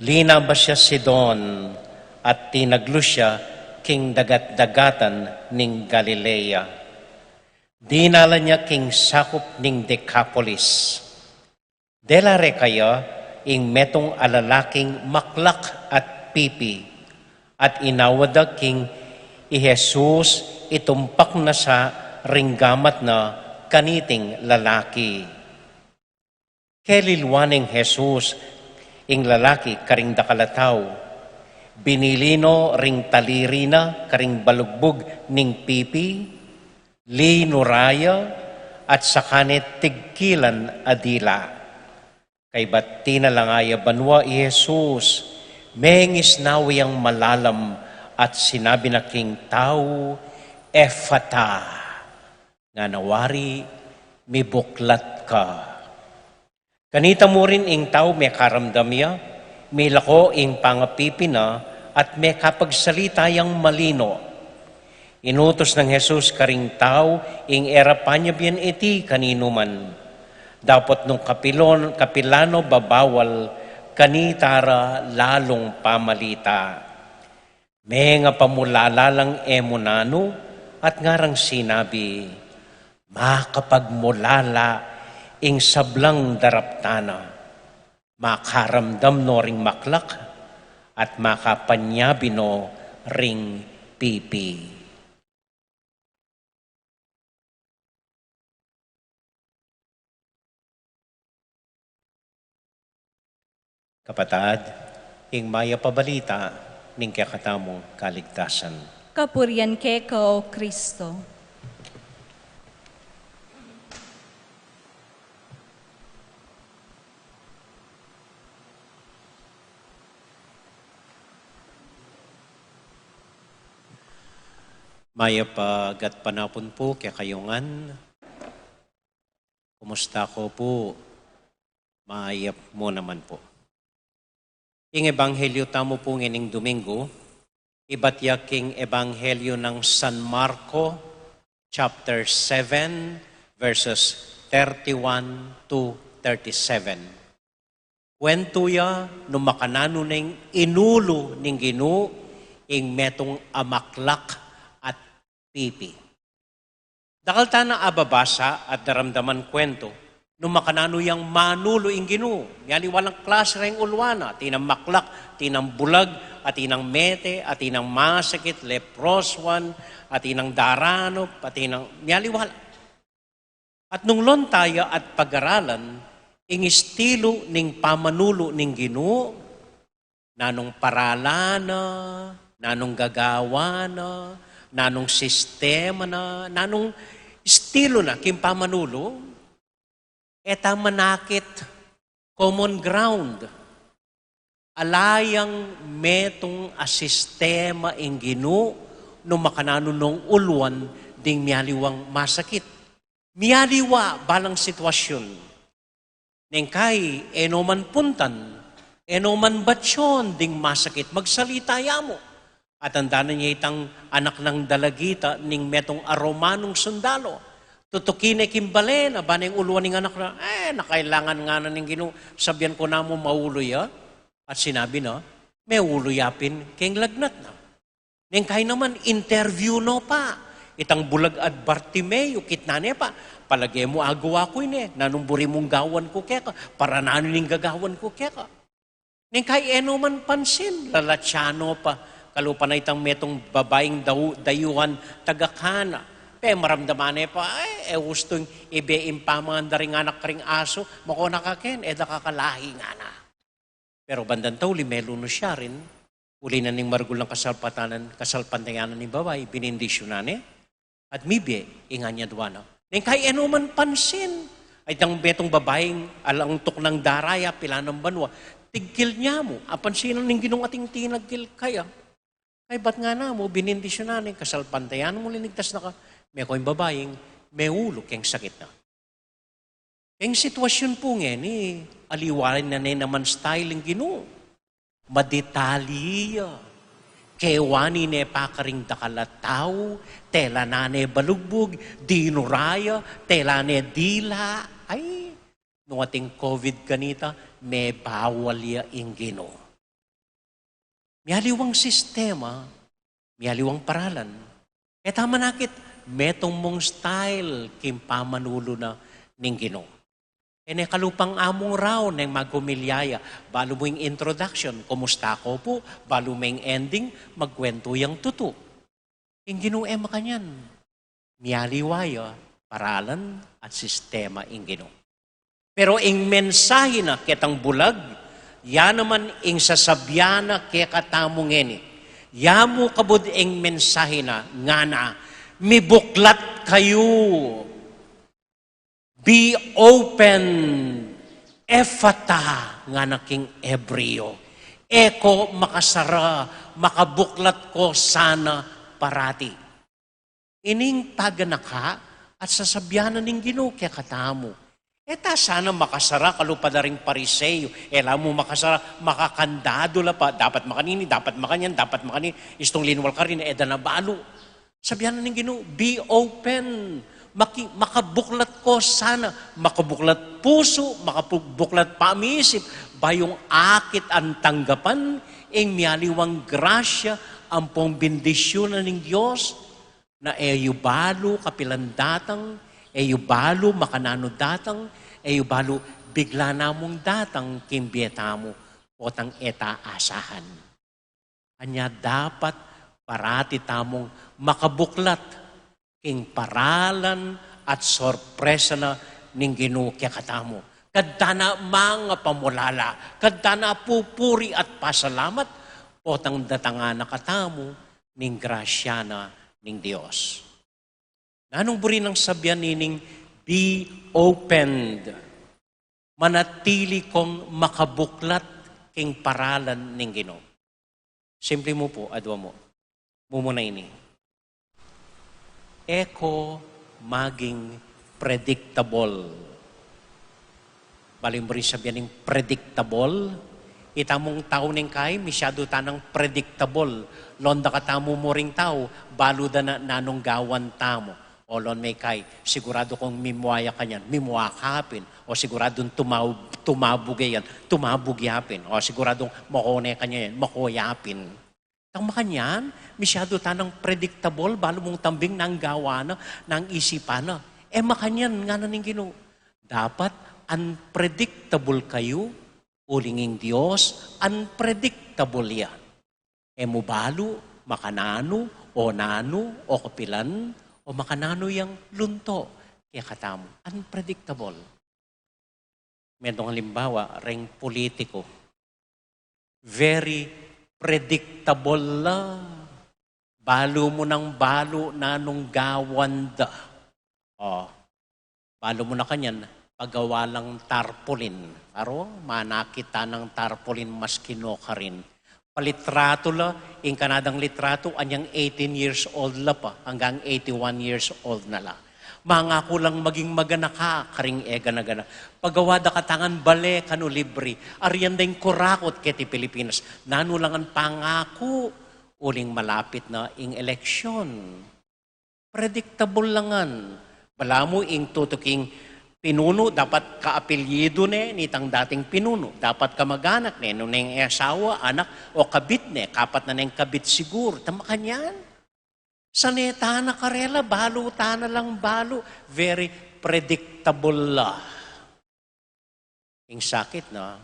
linabas ya Sidon at tinaglu ya king dagat-dagatan ning Galilea. Dinalan ya king sakup ning Decapolis. Dela rekaya ing metung a lalaking maklak at pipi, at inawad da king i Jesus itumpak na sa ring gamat na kaniting lalaki. Kelilwan neng Jesus ing lalaki karing dakal a tau, binili no ring taliri na karing balugbug ning pipi, linura ya at saka ne tigkilan a dila. Kaybat tinalanga ya banua i Jesus, mengisnawa yang malalam at sinabi na king tau, "Efata," ngana wari, "Mibuklat ka." Kanita mu rin ing tau mekaramdam ya, milako ing pangapipi na at mekapagsalita yang malino. Inutus nang Jesus karing tau ing e ra panyabian iti kaninu man. Dapot nung kapilon-, kapilan no babawal, kanita ra lalung pamalita. Mengapamulala lang e mu nanu at ngarang sinabi, "Makapagmulala ing sablang daraptan na." Makaramdam no ring maklak at makapanyabi no ring pipi. Kapatad, ing mayap a balita ning kekatamung kaligtasan. Kapurian keka, O Kristo. Mayap a gatpanapun pu kekayu ngan. Kumusta ko pu? Mayap mu naman pu. Ing ebanghelyo tamu pu ngening Domingo, ibat ya king Ebanghelyo nang San Marco, chapter seven, verses thirty-one to thirty-seven. Kuwentu ya nung makananu neng inulu ning Ginu ing metung a maklak at pipi. Dakal tana ababasa at daramdaman kuwentu nung makananu yang manulu ing Ginu. Mialiwa lang klasi reng uluan na, atin nang maklak, atin nang bulag, atin nang mete, atin nang masakit, leproswan, atin nang daranup, atin nang mialiwa la. At nung lonta ya at pagaralan ing istilu ning pamanulu ning Ginu, nanung paralan na, nanung gagawan na, nanung sistema na, nanung istilu na king pamanulu, e ta manakit common ground. Ala yang metung a sistema ing Ginu nung makananu nong uluan ding mialiwang masakit. Mialiwa balang sitwasyun. Neng kai, e no man puntan, e no man batyon ding masakit, magsalita ya mu. At andanan ya itang anak nang dalagita ning metung a Romanung sundalo. Tutuki ne king bale na, ba neng uluan ning anak na, e, na kailangan ngana ning Ginu, sabian ku na mu maulu ya. At sinabi na, meulu ya pin keng lagnat na. Neng kai naman, interview no pa. Itang bulag a Bartimeo, kitnan ne pa. Palage mu agawa ku ini, nanung buri mung gawan ku keka, para nanu ning gagawan ku keka. Neng kai e no man pansin, lalatya no pa. Kalupa na itang metung babaing dau-, dayuhan taga Cana. Pemaramdaman ne pa, ay, e ustung ibe ing pamangan da ring anak karing asu, makona ka ken, e da ka kalahi ngana. Pero bandang tauli, melu no siya rin, uli na ning maragul nang kasalpatanan, kasalpantayanan ning babai, binindisyunan ne, at mibie ing anyadwa na. Neng kai e no man pansin, ay itang metung babaing alang tuknang dara ya, pilan nang banua, tigkil ne mu, apansinan ning Ginung ating tinagkil kaya. Kaybat ngana mu, binindisyunan ne, kasalpantayanan mu, linigtas na ka, meko ing babaing meulu keng sakit na. Ing sitwasyun pu ngeni, aliwa na ne naman style ning Ginu. Madetalye ya. Kewani ne pa karing dakal a tau, tela na ne balugbug, dinura ya, tela ne dila. Ay, nung ating COVID kanita, mebawal ya ing Ginu. Mialiwang sistema, mialiwang paralan. E ta manakit, metung mung style king pamanulu na ning Ginu. E ne kalupang amung raun neng maghumilya ya, balu mu ing introduction, kumusta ko pu, balu mu ing ending, magkuwentu yang tutu. Ing Ginu e makanyan. Mialiwa ya paralan at sistema ing Ginu. Pero ing mensahe na ketang bulag, ya naman ing sasabian na kekatamu ngeni. Ya mu kabud ing mensahe na, ngana, mibuklat kayu. Be open, Ephphatha, ngana king Hebreo. E ko makasara, makabuklat ko sana parati. Ining paganaka at sasabian na ning Ginu kekatamu. E ta sana makasara kalupa da ring Pariseo, e la mu makasara, makakandadu la pa, dapat makanini, dapat makanyan, dapat makanini, istung linwal karin, e da na balu. Sabian na ning Ginu, be open. Maki-, makabuklat ko sana, makabuklat pusu, makabuklat pamisip, ba yung akit ang tanggapan, ing mialiwang grasya, ampong bendisyunan ning Dios, na e yu balu kapilan datang, e yu balu makananu datang, e yu balu bigla na mung datang king bie tamu, potang e ta asahan. Anya dapat parati tamung makabuklat king paralan at sorpresa na ning Ginu kekatamu. Kadta na mangapamulala, kadta na pupuri at pasalamat, potang datangan na katamu ning grasya na ning Dios. Nanung buri nang sabian ining be opened? Manatili kong makabuklat king paralan ning Ginu. Simple mu pu, adwa mu. Mumuna ini. E ko maging predictable. Bale mu ring sabian ing predictable? Itamung tau ning kai, misyadu tanang predictable. Londa katamu mu ring tau, balu da na nanung gawan tamu. O lon me kai, siguradu kung mimua ya kanyan, mimua ka pin. O siguradung tumau-, tumabug ya yan, tumabug ya pin. O siguradung mako ne kanyan yan, mako ya pin. Tang makanyan, misyadu tanang predictable, balu mung tambing nang gawan na, nang isipan na. E makanyan, ngana ning Ginu. Dapat unpredictable kayu, uling ing Dios, unpredictable ya. E mu balu, makananu, o nanu, o kapilan, o makananu yang lunto kekatamu. Unpredictable. Metung alimbawa, reng pulitiku. Very predictable la. Balu mu nang balu nanung gawan da. O, balu mu na kanyan, pagawa lang tarpaulin. Aro, manakit tanang tarpaulin maski no karin. Palitratu la, ing kanadang litratu, anyang eighteen years old la pa, anggang eighty-one years old na la. Mangaku lang maging maganaka karing e gana-gana. Pagawa da katangan bale kanu libre. Arian da ing kurakut keti Pilipinas. Nanu lang ang pangaku, uling malapit na ing eleksyon. Predictable lang ngan. Balamu ing tutuking pinunu, dapat kaapelyidu ne nitang dating pinunu, dapat kamaganak ne, nune ing asawa, anak, o kabit ne, kapat na neng kabit siguru, tama kanyan. Sane tana karela, balu tana lang balu, very predictable la. Ing sakit na,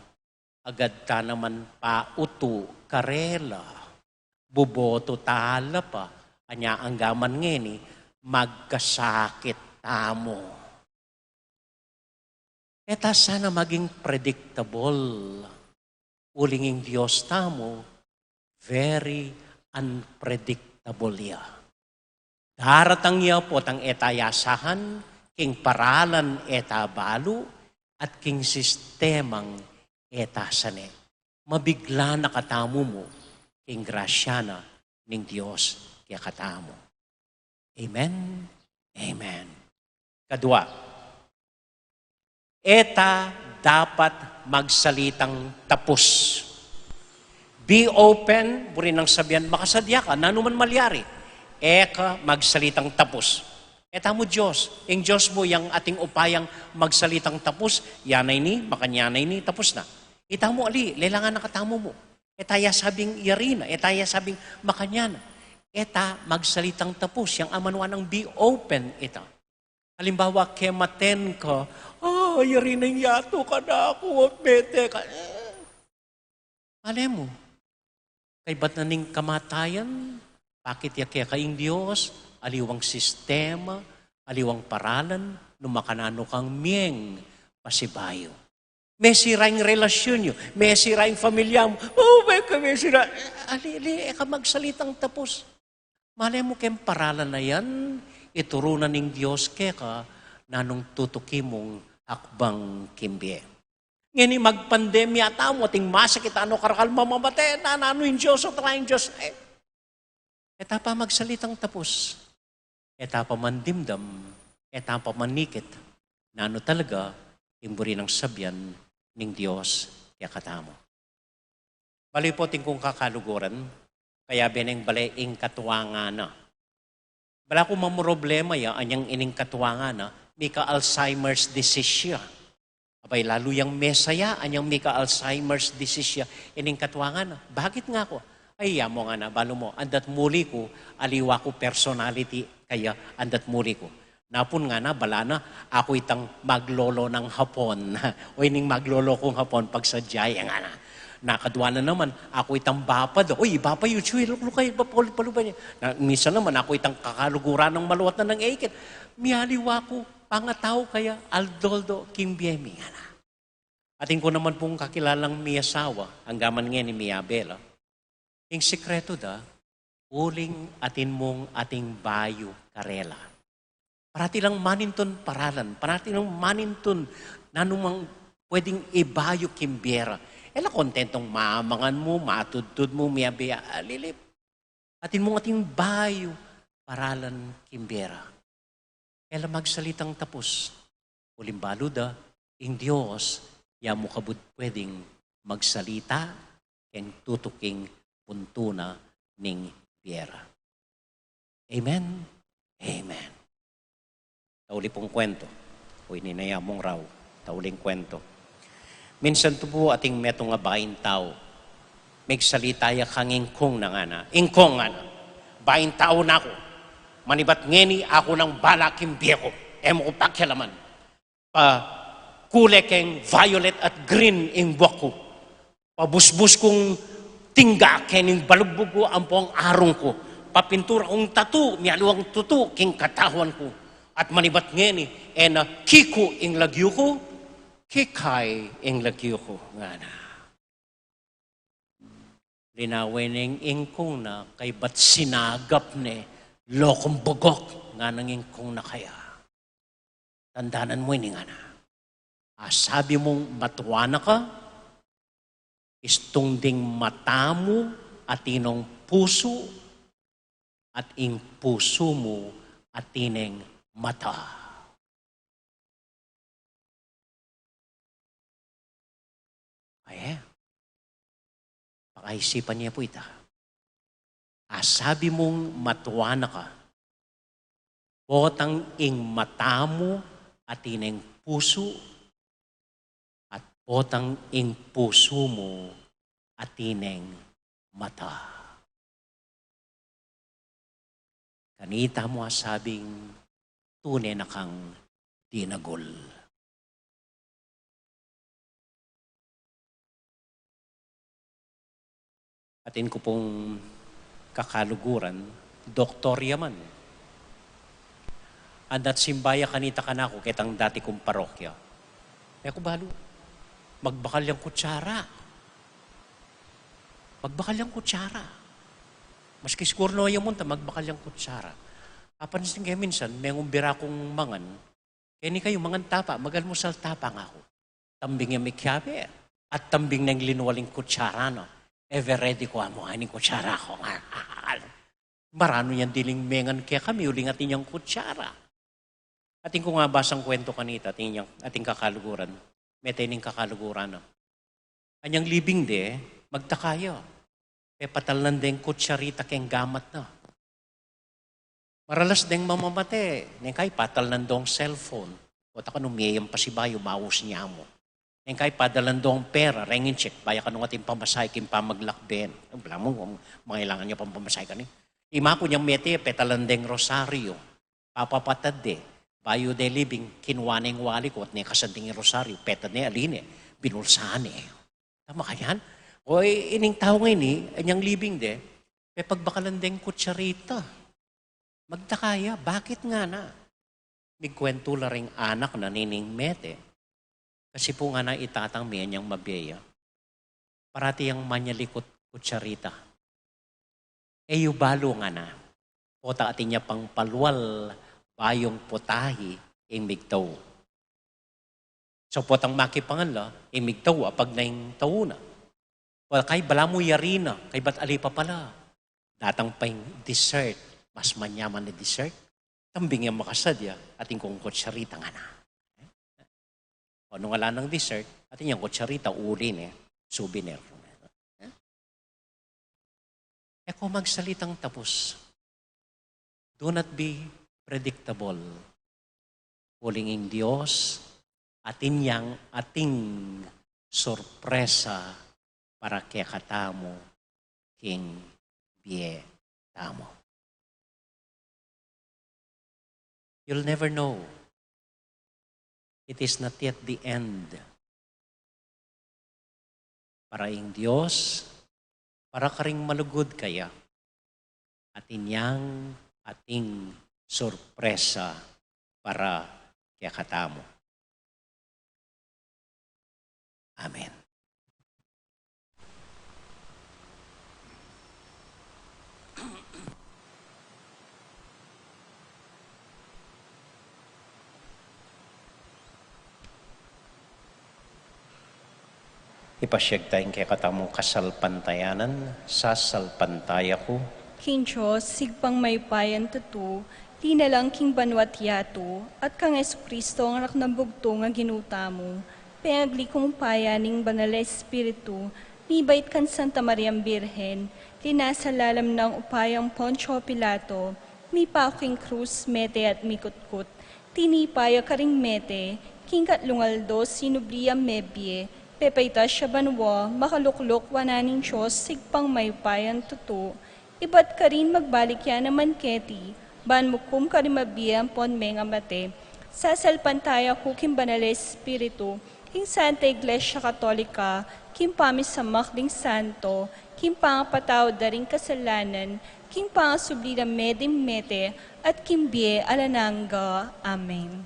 agad ta naman pautu karela. Buboto tala pa, anya anggaman ngeni, magkasakit tamu. E ta sana maging predictable. Uling ing Dios tamu, very unpredictable ya. Daratang ya potang e ta yasahan, king paralan e ta balu, at king sistemang e ta sane. Mabigla na katamu mu, king grasya na ning Dios kekatamu. Amen. Amen. Kadua, e ta dapat magsalitang tapus. Be open, buri nang sabian, makasadya ka, nanu man malyari. E ka magsalitang tapus. E tamu Dios, ing Dios mu yang ating upayang magsalitang tapus, yana ini, makanyan na ini, tapus na. Itamu ali, lelangan na katamu mu. E ta ya sabing yari na, e ta ya sabing makanyan na. E ta magsalitang tapus, yang amanuan nang be open ita. Alimbawa, kematen ka, ah, yari na ing yatu kanaku, mete ka. E, malemu. Kaybat na ning kamatayan, pakit ya keka ing Dios, aliwang sistema, aliwang paralan, nu makananu kang miyeng pasibayu. Mesira ing relasyun yu, mesira ing familia mu, o, beka mesira, ali, ali, e ka magsalitang tapus. Malemu keng paralan na yan, ituru na ning Dios keka, nanung tutuki mung akbang king bie. Ngeni magpandemya tamu, ating masakit, ano karakal mamamate, na, nanu ing Dios, o tala ing Dios, e, e ta pa magsalitang tapus. E ta pa mandimdam, e ta pa manikit, nanu talaga ing buri nang sabian ning Dios kekatamu. Bale pu, atin kung kakaluguran, kayabe neng bale ing katuangan na. Bala ku mamroblema ya, anyang ining katuangan na, mika Alzheimer's disease ya. Abay, lalu yang mesaya, anyang mika Alzheimer's disease ya, ining katuangan na. Bakit nga ku? Ay, ya mu ngana, balu mu, andat muli ku, aliwa ku personality, kaya andat muli ku. Napun ngana, bala na, aku itang maglolo nang Hapon. O ining maglolo kung Hapon, pagsadya ya ngana. Nakadwa na naman, aku itang bapa da. Uy, bapa yu, tsuy, luklukay, bapa, paluban ya. Na, minsan naman, aku itang kakaluguran nang maluat na nang eiket. Mialiwa ku, pangatau kaya, aldo-aldo, king bie mi, ngana. Atin ku naman pung kakilalang miyasawa, anggaman ngeni miyabe la. Ing sikretu da, uling atin mung ating bayu karela. Parati lang manintun paralan, parati lang manintun nanu mang pwedeng ibayu king bie ra. E la kontentong mamangan mu, matudtud mu, miyabe ya, alilip. Atin mung ating bayu paralan king bie ra. E la magsalitang tapus. Uling balu da, ing Dios, ya mu kabud pwedeng magsalita keng tutuking puntu na ning bie ra. Amen? Amen. Tauli pung kwento. O ini na ya mung rau. Tauling kwento. Minsan tu pu ating metung a baing tau. Migsalita ya kang ingkung na ngana. Ingkung ngana. Baing tau na ku. Manibat ngeni aku nang bala king bie ku. E mu ku pakialaman. Pakule keng violet at green ing buak ku. Pabusbus kung tingga keng balugbug ku ampo ing arung ku. Papintura kung tatu, mialiwang tutu king katawan ku. At manibat ngeni, e na kiku ing lagyu ku, kikay ing lagyu ku. Ngana. Linawen neng ingkung na, kaybat sinagap ne, lokong bugok, nganang ingkung na kaya. Tandanan mu ini ngana. Asabi mung matua na ka, istung ding mata mu atineng pusu, at ing pusu mu atineng mata. Aye. Pakaisipan ye pu ita. Asabi mung matua na ka, potang ing mata mu atineng pusu, at potang ing pusu mu atineng mata. Kanita mu asabing tune na kang dinagul. Atin ku pung kakaluguran, doktor ya man. Andat simba ya kanita kanaku ketang dati kung parokya. E ku balu, magbakal yang kutsara. Magbakal yang kutsara. Maski siguru no ya munta, magbakal yang kutsara. Apan sige minsan, mengumbira kung mangan. Keni kayu mangan tapa, mag-almusal tapa ngaku. Tambing yang mikiabe. At tambing neng linwaling kutsara na. Ever ready ku amu, aning kutsara ku. Maranu yang diling mengan kekami, uling atin yang kutsara. Atin ku nga basang kwento kanita, atin yang, atin kakaluguran. Mete ning kakaluguran na. Anyang libing de, magtaka ya. Pepatalnan deng kutsarita keng gamat na. Maralas deng mamamate, neng kai patalnan dong cellphone. O taka nung mie yang pasibayu, maus niya mu. Neng kai padalan dong pera, rengin check, baya ka nung atin pamasahe king pamaglakben. Balamu, mangailangan ya pang pamasahe kani. Ima ku nyang mete, petalan deng rosaryo. Papapatad de, bayu de libing, kinua ne ing wali ku at ne kasanding ing rosaryo, petad ne, ali ne, binulsa ne. Tama kanyan? O, i-, ining tau ngeni, anyang libing de, pepagbakalan deng kutsarita. Magtaka ya, bakit ngana? Migkwentu la ring anak na nining mete. Kasi pu ngana i tatang mi anyang mabie ya. Parati yang manyalikut kutsarita. E yu balu ngana. Pota atin ya pang palual, bayung putahi ing migtau. So potang makipangan la, ing migtau, apag na ing tau na. Wa kai balamu yari na, kaybat ali pa pala. Datang pa ing dessert, mas manyaman na dessert. Tambing yang makasadya, atin kung kutsarita ngana. O nung ala nang dessert, atin yang kutsarita, uli ne, souvenir. E ko magsalitang tapus. Do not be predictable. Uling ing Dios, atin yang ating sorpresa para kekatamu king bie tamu. You'll never know. It is not yet the end. Para ing Dios, para karing malugud kaya, atin yang ating sorpresa para kekatamu. Amen. Ipasiag taya ing kekatamung kasalpantayanan. Sasalpantaya ku king Dios, Ibpang mayupayang tutu, linalang king banua't yatu, at kang Jesucristo, a anak nang bugtung a Ginu tamu, pengagli king upaya ning Banal a Espiritu, mibait kang Santa Mariang Birhen, linasa lalam nang upayang Poncio Pilato, mipaku king krus, mete at mikutkut, tinipa ya karing mete, king katlung aldo sinubli yang mebie, pepaitas ya banua, makalukluk wanan ning Dios, Ibpang mayupayang tutu, ibat karin magbalik ya naman keti, ban mukum karing mabie ampon mengamate. Sasalpantaya ku king Banal a Espiritu, king Santa Iglesia Katolika, king pamisamak ding santo, king pangapatawad da ring kasalanan, king pangasubli da me ding mete, at king bie alang angga. Amen.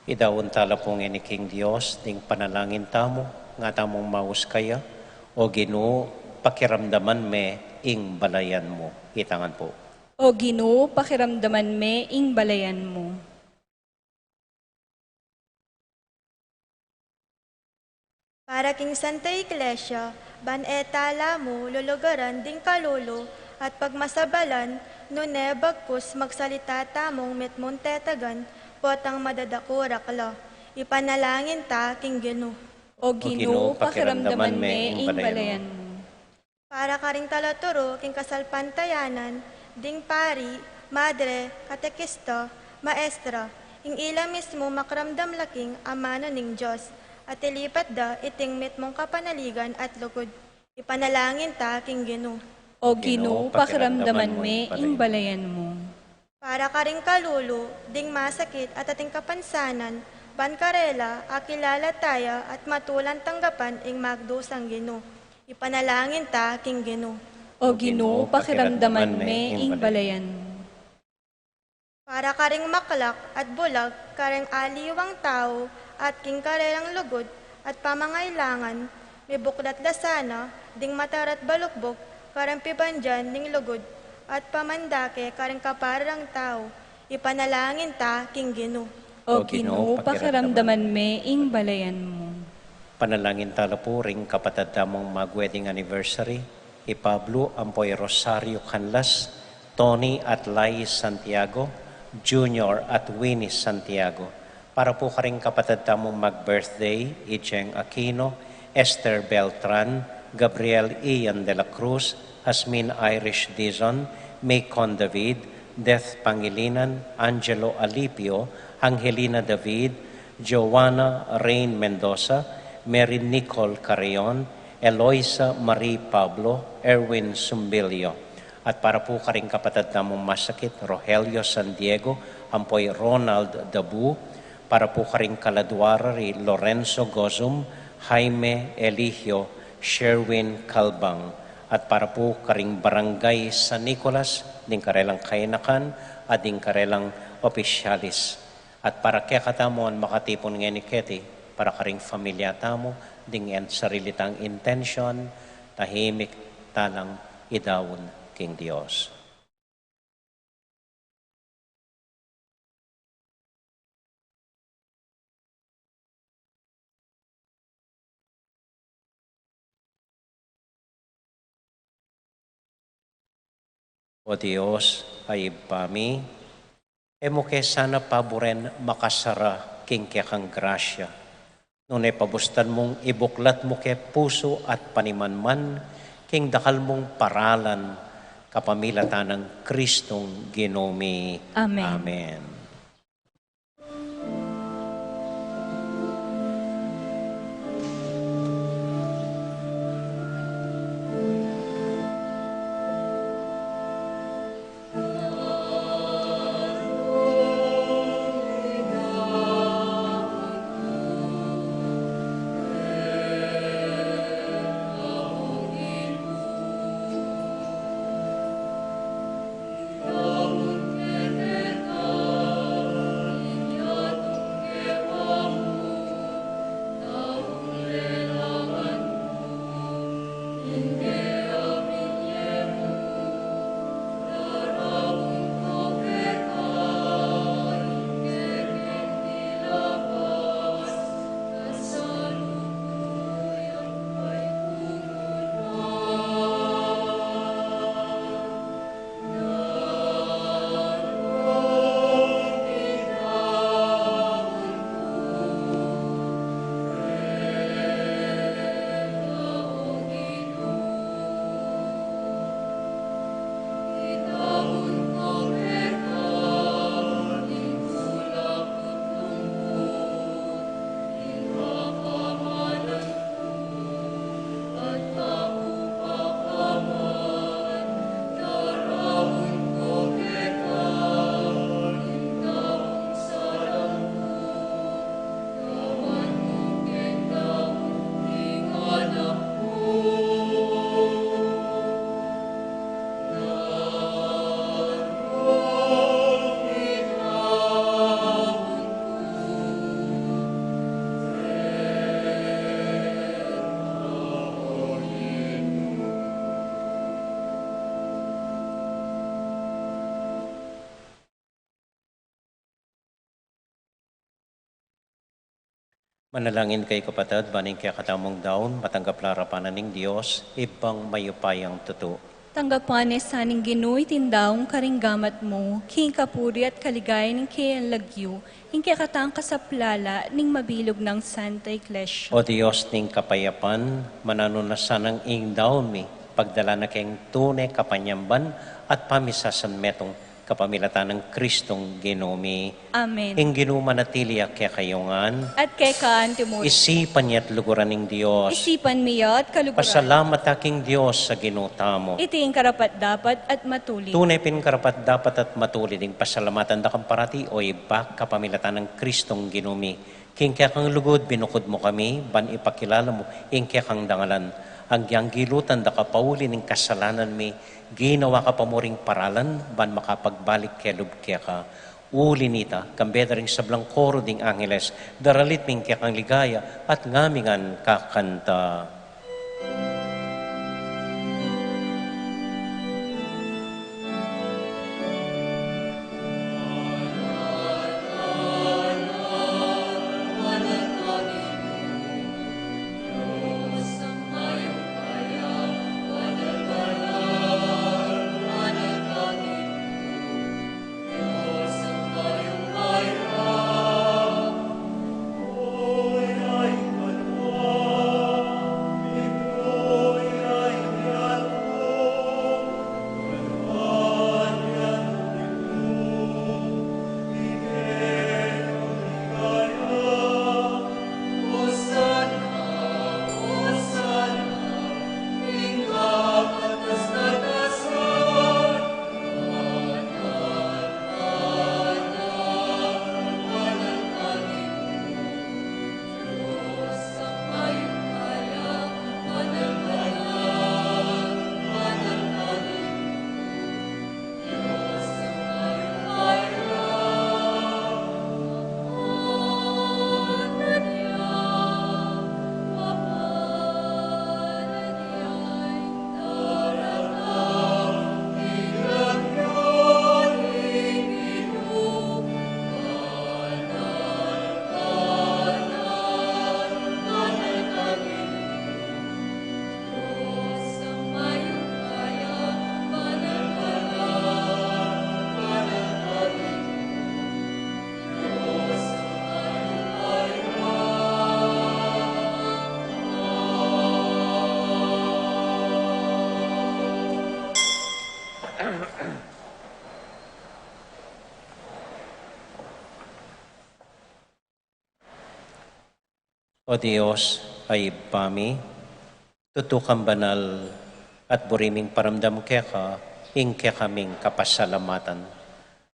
Idaun tala pu ngeni king Dios ding panalangin tamu, nga tamung maus kaya: O Ginu, pakiramdaman me ing balayan mu. Itangan pu. O Ginu, pakiramdaman me ing balayan mu. Para king Santa Iglesia, ban e tala mu lulugaran ding kalulu at pagmasabalan, nune bagkus magsalita tamung mitmung tetagan, potang madadaku ra kla. Ipanalangin ta king Ginu. O Ginu, pakiramdaman me ing balayan mu. Para karing talaturu king kasalpantayanan, ding pari, madre, katekista, maestra, ing ila mismu makiramdam la king amanu ning Dios, at ilipat da iting mitmung kapanaligan at lugud. Ipanalangin ta king Ginu. O Ginu, pakiramdaman me ing balayan mu. Para karing kalulu ding masakit at ating kapansanan, ban karela akilala taya at matulang tanggapan ing magdusang Ginu. Ipanalangin ta king Ginu. O Ginu, pakiramdaman me ing balayan mu. Para karing maklak at bulag kareng aliwang tau at king karelang lugud at pamangailangan, mibuklat la sana ding mata ra't balukbuk kareng pibandian ning lugud at pamandake kareng kapara rang tau. Ipanalangin ta king Ginu. O Ginu, pakiramdaman me ing balayan mu. Panalangin tala pu ring kapatad tamung mag-wedding anniversary, i Pablo ampo i Rosario Canlas, Tony at Lai Santiago, Junior at Winnie Santiago. Para pu karing kapatad tamung mag-birthday, i Jeng Aquino, Esther Beltran, Gabriel Ian de la Cruz, Asmin Irish Dizon, Macon David, Death Pangilinan, Angelo Alipio, Angelina David, Joanna Rain Mendoza, Mary Nicole Carrion, Eloisa Marie Pablo, Erwin Sumbilio. At para pu karing kapatad tamung masakit, Rogelio San Diego, ampo i Ronald Dabu, para pu karing kaladua ra ri Lorenzo Gozum, Jaime Eligio, Sherwin Calbang, at para pu karing Barangay San Nicolas, ding karelang kainakan, at ding karelang opisyalis. At para kekatamu a makatipun ngeni keti, para karing familia tamu, ding e sarili tang intensyon, tahimik talang idaun king Dios. O Dios a Ibpa mi, e mu ke sana paburen makasara king kekang grasya, nune pabustan mung ibuklat mu ke pusu at panimanman king dakal mung paralan, kapamilatan nang Kristong Ginu mi. Amen. Amen. Manalangin kayu, kapatad, ban ing kekatamung daun matanggap la arapan na ning Dios, Ibpang mayupayang tutu. Tanggapan ne sa ning Ginu iting daun karing gamat mu, king kapurian at kaligayan ning keyang lagyu, ing kekatang kasaplalan ning mabilug nang Santa Iglesia. O Dios ning kapayapan, mananu na sanang ing daun mi pagdala na keng tune kapanyamban at pamisasanmetung, kapamilatan nang Kristong Ginu mi. Amen. Ing Ginu manatili ya kekayu ngan. At keka antimu rin. Isipan ya at luguran ing Dios. Isipan mi ya at kaluguran. Pasalamat ta king Dios a Ginu tamu. Iti ing karapat-dapat at matulid. Tune pin karapat-dapat at matulid ing pasalamatan da kang parati, o Ibpa, kapamilatan nang Kristong Ginu mi. King kekang lugud binukud mu kami, ban ipakilala mu ing kekang dangalan. Agyang gilutan da ka pauli ning kasalanan mi, ginawa ka pa mu ring paralan, ban makapagbalik kelub keka. Uli nita, kambe da ring sablang koro ding angeles, daralit mi ing kekang ligaya, at ngamingan kakanta. O Dios, a Ibpa mi, tutu kang banal, at buri ming paramdam keka ing kekaming kapasalamatan.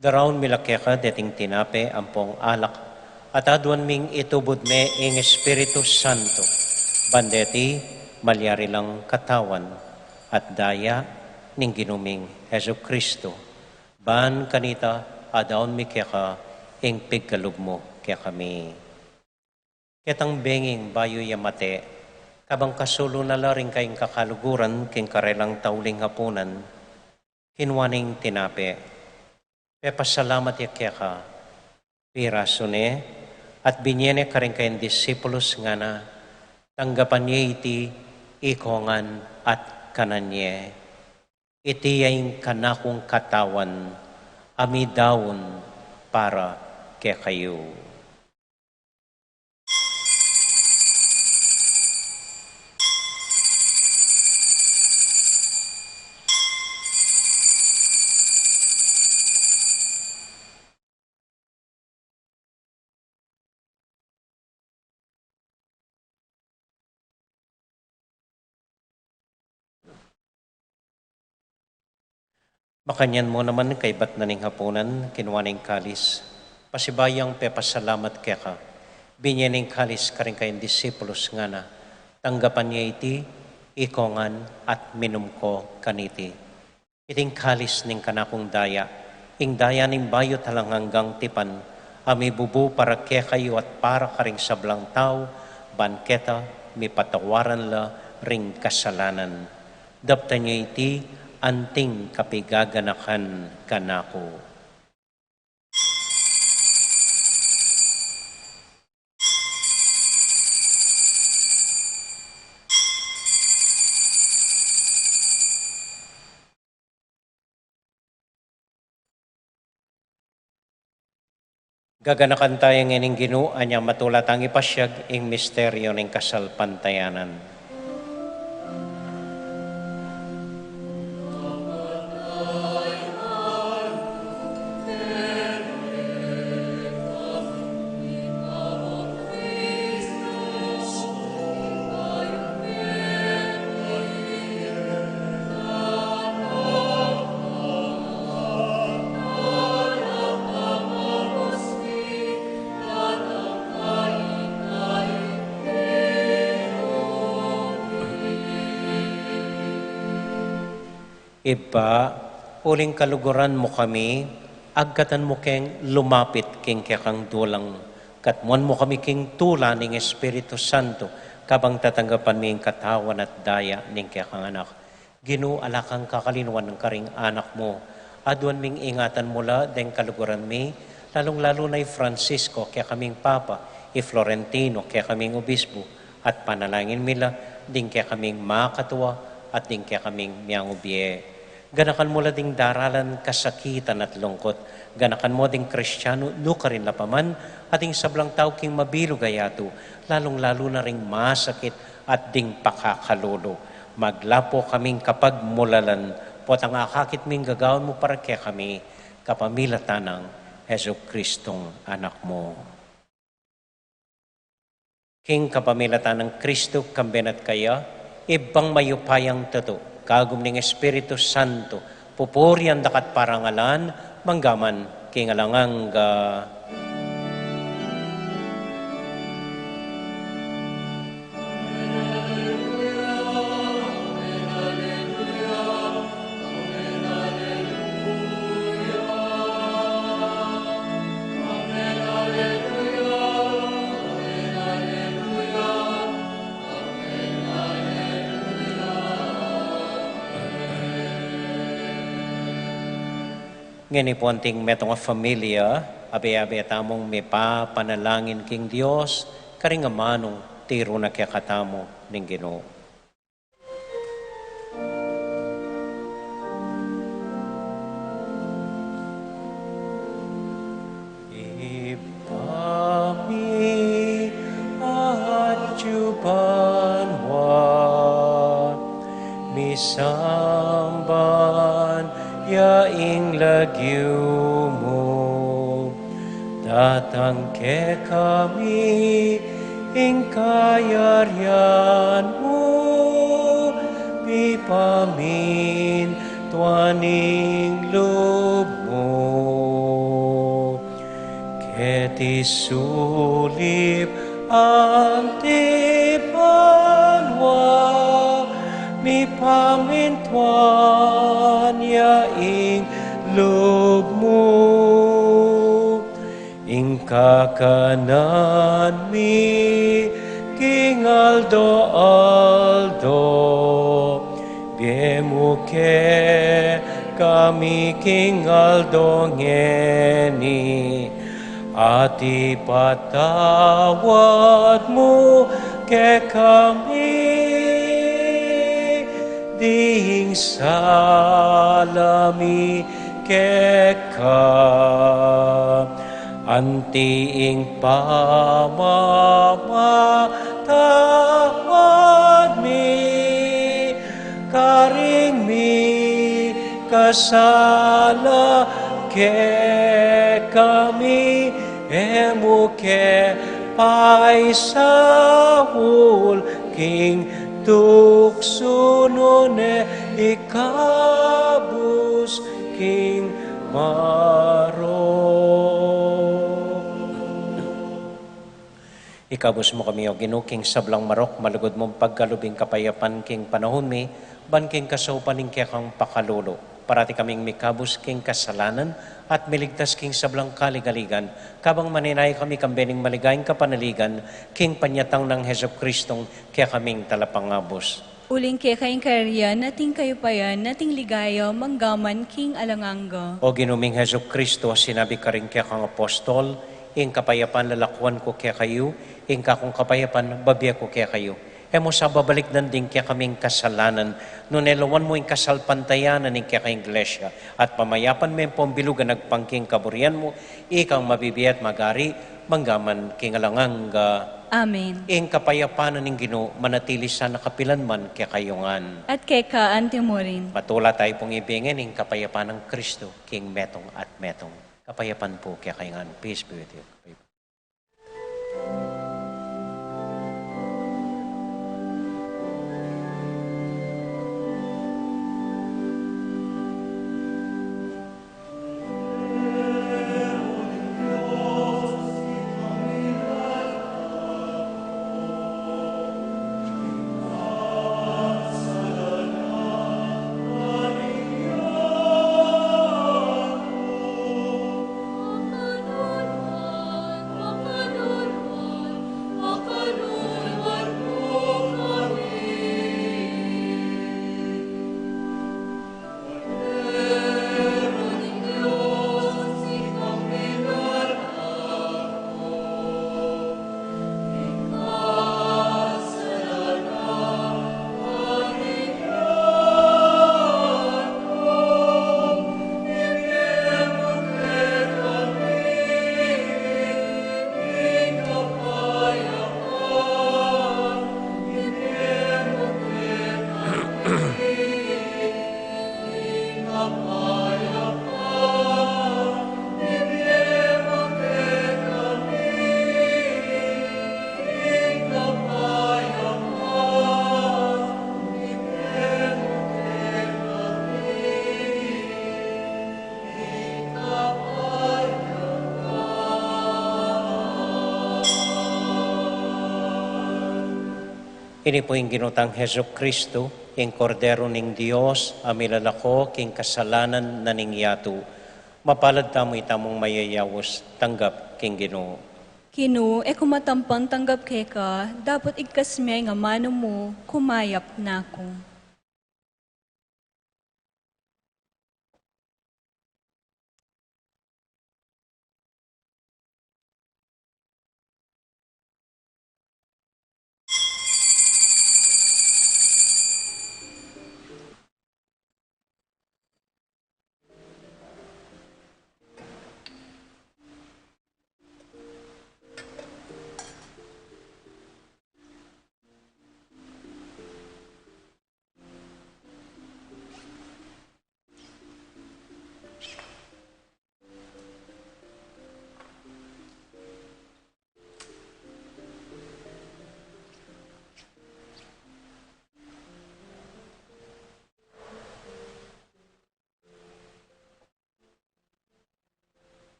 Daraun mi la keka deting tinape ampong alak, at aduan ming itubud me ing Espiritu Santo, ban deti malyari lang katawan at daya ning Ginu ming Jesucristo. Ban kanita, adaun mi keka ing pigkalub mu kekami. Ketang benging bayu ya mate, kabang kasulu na la ring kayang kakaluguran king karelang tauling hapunan, kinua neng tinape, pepasalamat ya keka, pirasu ne, at binye ne karing kayang disipulus, ngana, tanggapan ye iti ikongan at kanan ye. Iti ya ing kanakung katawan, a midaun para kekayu. Makanyan mu naman kaybat na ning hapunan, kinua neng kalis, pasibayu yang pepasalamat keka, binye neng kalis karing kayang disipulus, ngana, tanggapan ye iti ikongan at minum ko kaniti. Iting kalis ning kanakung daya, ing daya ning bayu at alang anggang tipan, a mibubu para kekayu at para karing sablang tau, ban keta mipatawaran la ring kasalanan. Daptan ye iti anting kapigaganakan kanaku. Gaganakan taya ngening Ginu, anya matula tang ipasiag ing misteryo ning kasalpantayanan. Ibpa, uling kaluguran mu kami, agkatan mu keng lumapit king kekang dulang, katmuan mu kami king tula ning Espiritu Santo, kabang tatanggapan mi ing katawan at daya ning kekang Anak. Ginu, ala kang kakalinuan karing anak mu. Aduan ming ingatan mu la deng kaluguran mi, lalung-lalu na i Francisco, kekaming Papa, i Florentino, kekaming Obispo, at panalangin mi la ding kekaming makatua at ding kekaming miangubie. Ganakan mu la ding daralan kasakitan at lungkut. Ganakan mu ding Kristiano nukarin la pa man, at ding sablang tau king mabilug a yatu, lalung-lalu na ring masakit at ding pakakalulu. Maglapo kaming kapagmulalan, potang akakit ming gagawan mu para kekami, kapamilatan nang Jesucristong Anak mu. King kapamilatan nang Kristo, kambe na at kaya, Ibpang mayupayang tutu, kagum ning Espiritu Santo, pupurian da ka at parangalan, mangga man king alang angga. Ngeni pu anting metung a familia, abe-abe tamung mipapanalangin king Dios, karing amanung tiru na kekatamu ning Ginu. Ibpa mi atyu banua, misamban ya ing lagyu mu, datang kekami ing kayarian mu, mipamintuan ing lub mu. Keti sulip anti banua, mipamintuan ya ing lub mu. Ing kakanan mi king aldo-aldo, ibie mu kekami king aldo ngeni, at ipatawad mu kekami ding sala mi keka, anti ing pamamatawad mi karing mikasala kekami, e mu ke paisaul king tuksu, nune ikabus king marok. Ikabus mu kami, O Ginu, king sablang marok, malugud mung pagkalub ing kapayapan king panaun mi, ban king kasaupan ning kekang pakalulu, parati kaming mikabus king kasalanan at miligtas king sablang kaligaligan, kabang maninaya kami kambe ning maligayang kapanaligan king panyatang nang Jesucristong kekaming Talapangabus. Uling keka ing kayarian, at ing kayupayan, at ing ligaya, mangga man king alang angga. O Ginu ming Jesucristo, sinabi karing kekang apostol, ing kapayapan lalakuan ku kekayu, ing kakung kapayapan babie ku kekayu. E mu sa babalikdan ding kekaming kasalanan, nune lawan mu ing kasalpantayanan ning keka Iglesia, at pamayapan me pong bilug a agpang king kaburian mu, ikang mabibie at magari, mangga man king alang angga. Amen. Ing kapayapan ning Ginu, manatili sana kapilan man kekayu ngan. At keka anti mu rin. Matula tayu pung ibie ngan ing kapayapan nang Kristo, king metung at metung. Kapayapan pu kekayu ngan. Peace be with you. Ini pu ing Ginu tang Jesucristo, ing Kordero ning Dios, a milalako king kasalanan na ning yatu. Mapalad tamu itamung mayayaus tanggap king Ginu. Ginu, e ku matampang tanggap keka, dapot igkas me ing amanu mu, kumayap na ku.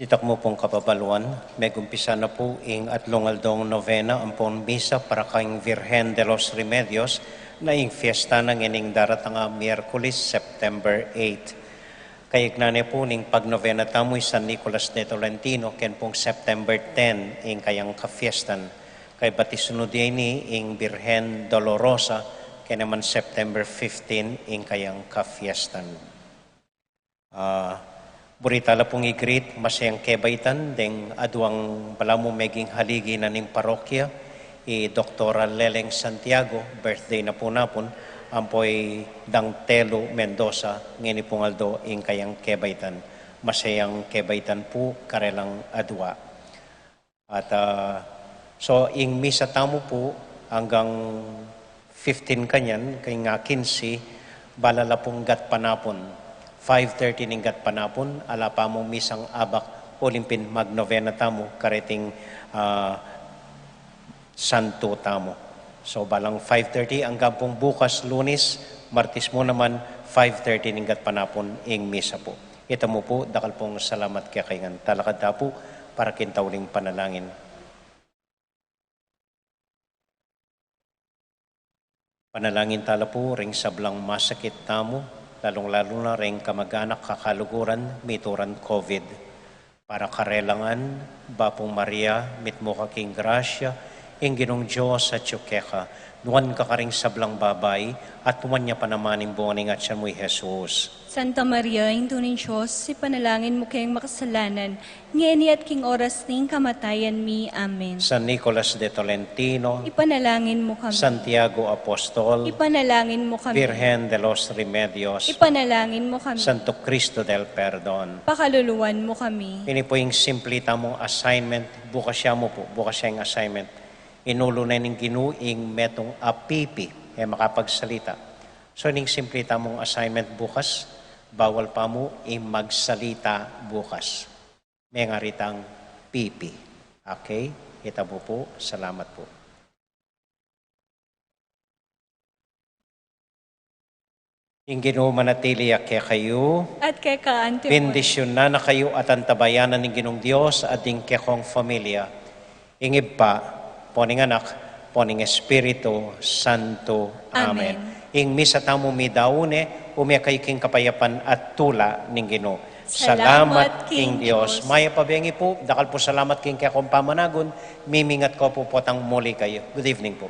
Ditak mu pung kababaluan, megumpisa na pu ing atlung aldong novena ampong misa para kang Virgen de los Remedios, na ing fiesta na ngening daratang a Miyerkules, September eight. Kayagnan ne pu ning pagnovena tamu i San Nicolas de Tolentino, ken pung September ten ing kayang kafiestan. Kaybat isunud ya ini ing Virgen Dolorosa, ken naman September fifteen ing kayang kafiestan. Ah, buri tala pung i-greet masayang kebaitan deng aduang balamu meging haligi na ning parokya, i Doktora Leleng Santiago, birthday na pu napun, ampo i Dang Telu Mendoza, ngeni pung aldo ing kayang kebaitan. Masayang kebaitan pu karelang adua. At, ah, so, ing misa tamu pu anggang fifteen kanyan, keng kinse, bala la pung gatpanapun. Five thirty ning gatpanapun, ala pa mung misang abak, uling pin magnovena tamu, kareting, ah, santo tamu. So, balang five thirty anggang pung bukas, Lunes, Martes mu naman, five thirty ning gatpanapun ing misa pu. Ita mu pu, dakal pung salamat kekayu ngan. Talakad ta pu para king tauling panalangin. Panalangin tala pu ring sablang masakit tamu, lalung-lalu na ring kamag-anak kakaluguran mituran COVID. Para karela ngan, Bapu Maria, mitmu ka king grasya, ing Ginung Dios atyu keka, nuan ka karing sablang babai, at nuan ya pa naman ing bunga ning atyan mu, i Jesus. Santa Maria, Indu ning Dios, ipanalangin mu keng makasalanan, ngeni at king oras ning kamatayan mi. Amen. San Nicolas de Tolentino, ipanalangin mu kami. Santiago Apostol, ipanalangin mu kami. Virgen de los Remedios, ipanalangin mu kami. Santo Cristo del Perdon, pakaluluan mu kami. Ini pu ing simple tamung assignment, bukas ya mu pu, bukas ya ing assignment. Inulu ne ning Ginu ing metung a pipi, e makapagsalita. So, ining simple tamung assignment bukas, bawal pa mu ing magsalita bukas. Mengaritang pipi. Okay? Ita mu pu, salamat pu. Ing Ginu manatili ya kekayu. At keka anti. Bendisyunan na kayu at antabayanan ning Ginung Dios at ding kekong familia. Ing Ibpa, ampo ning Anak, ampo ning Espiritu Santo. Amen. Amen. Ing misa tamu midaun ne, ume kayu king kapayapan at tula ning Ginu. Salamat king Dios. Mayap a bengi pu, dakal pu salamat king kekong pamanagun, mimingat ko pu potang muli kayu. Good evening pu.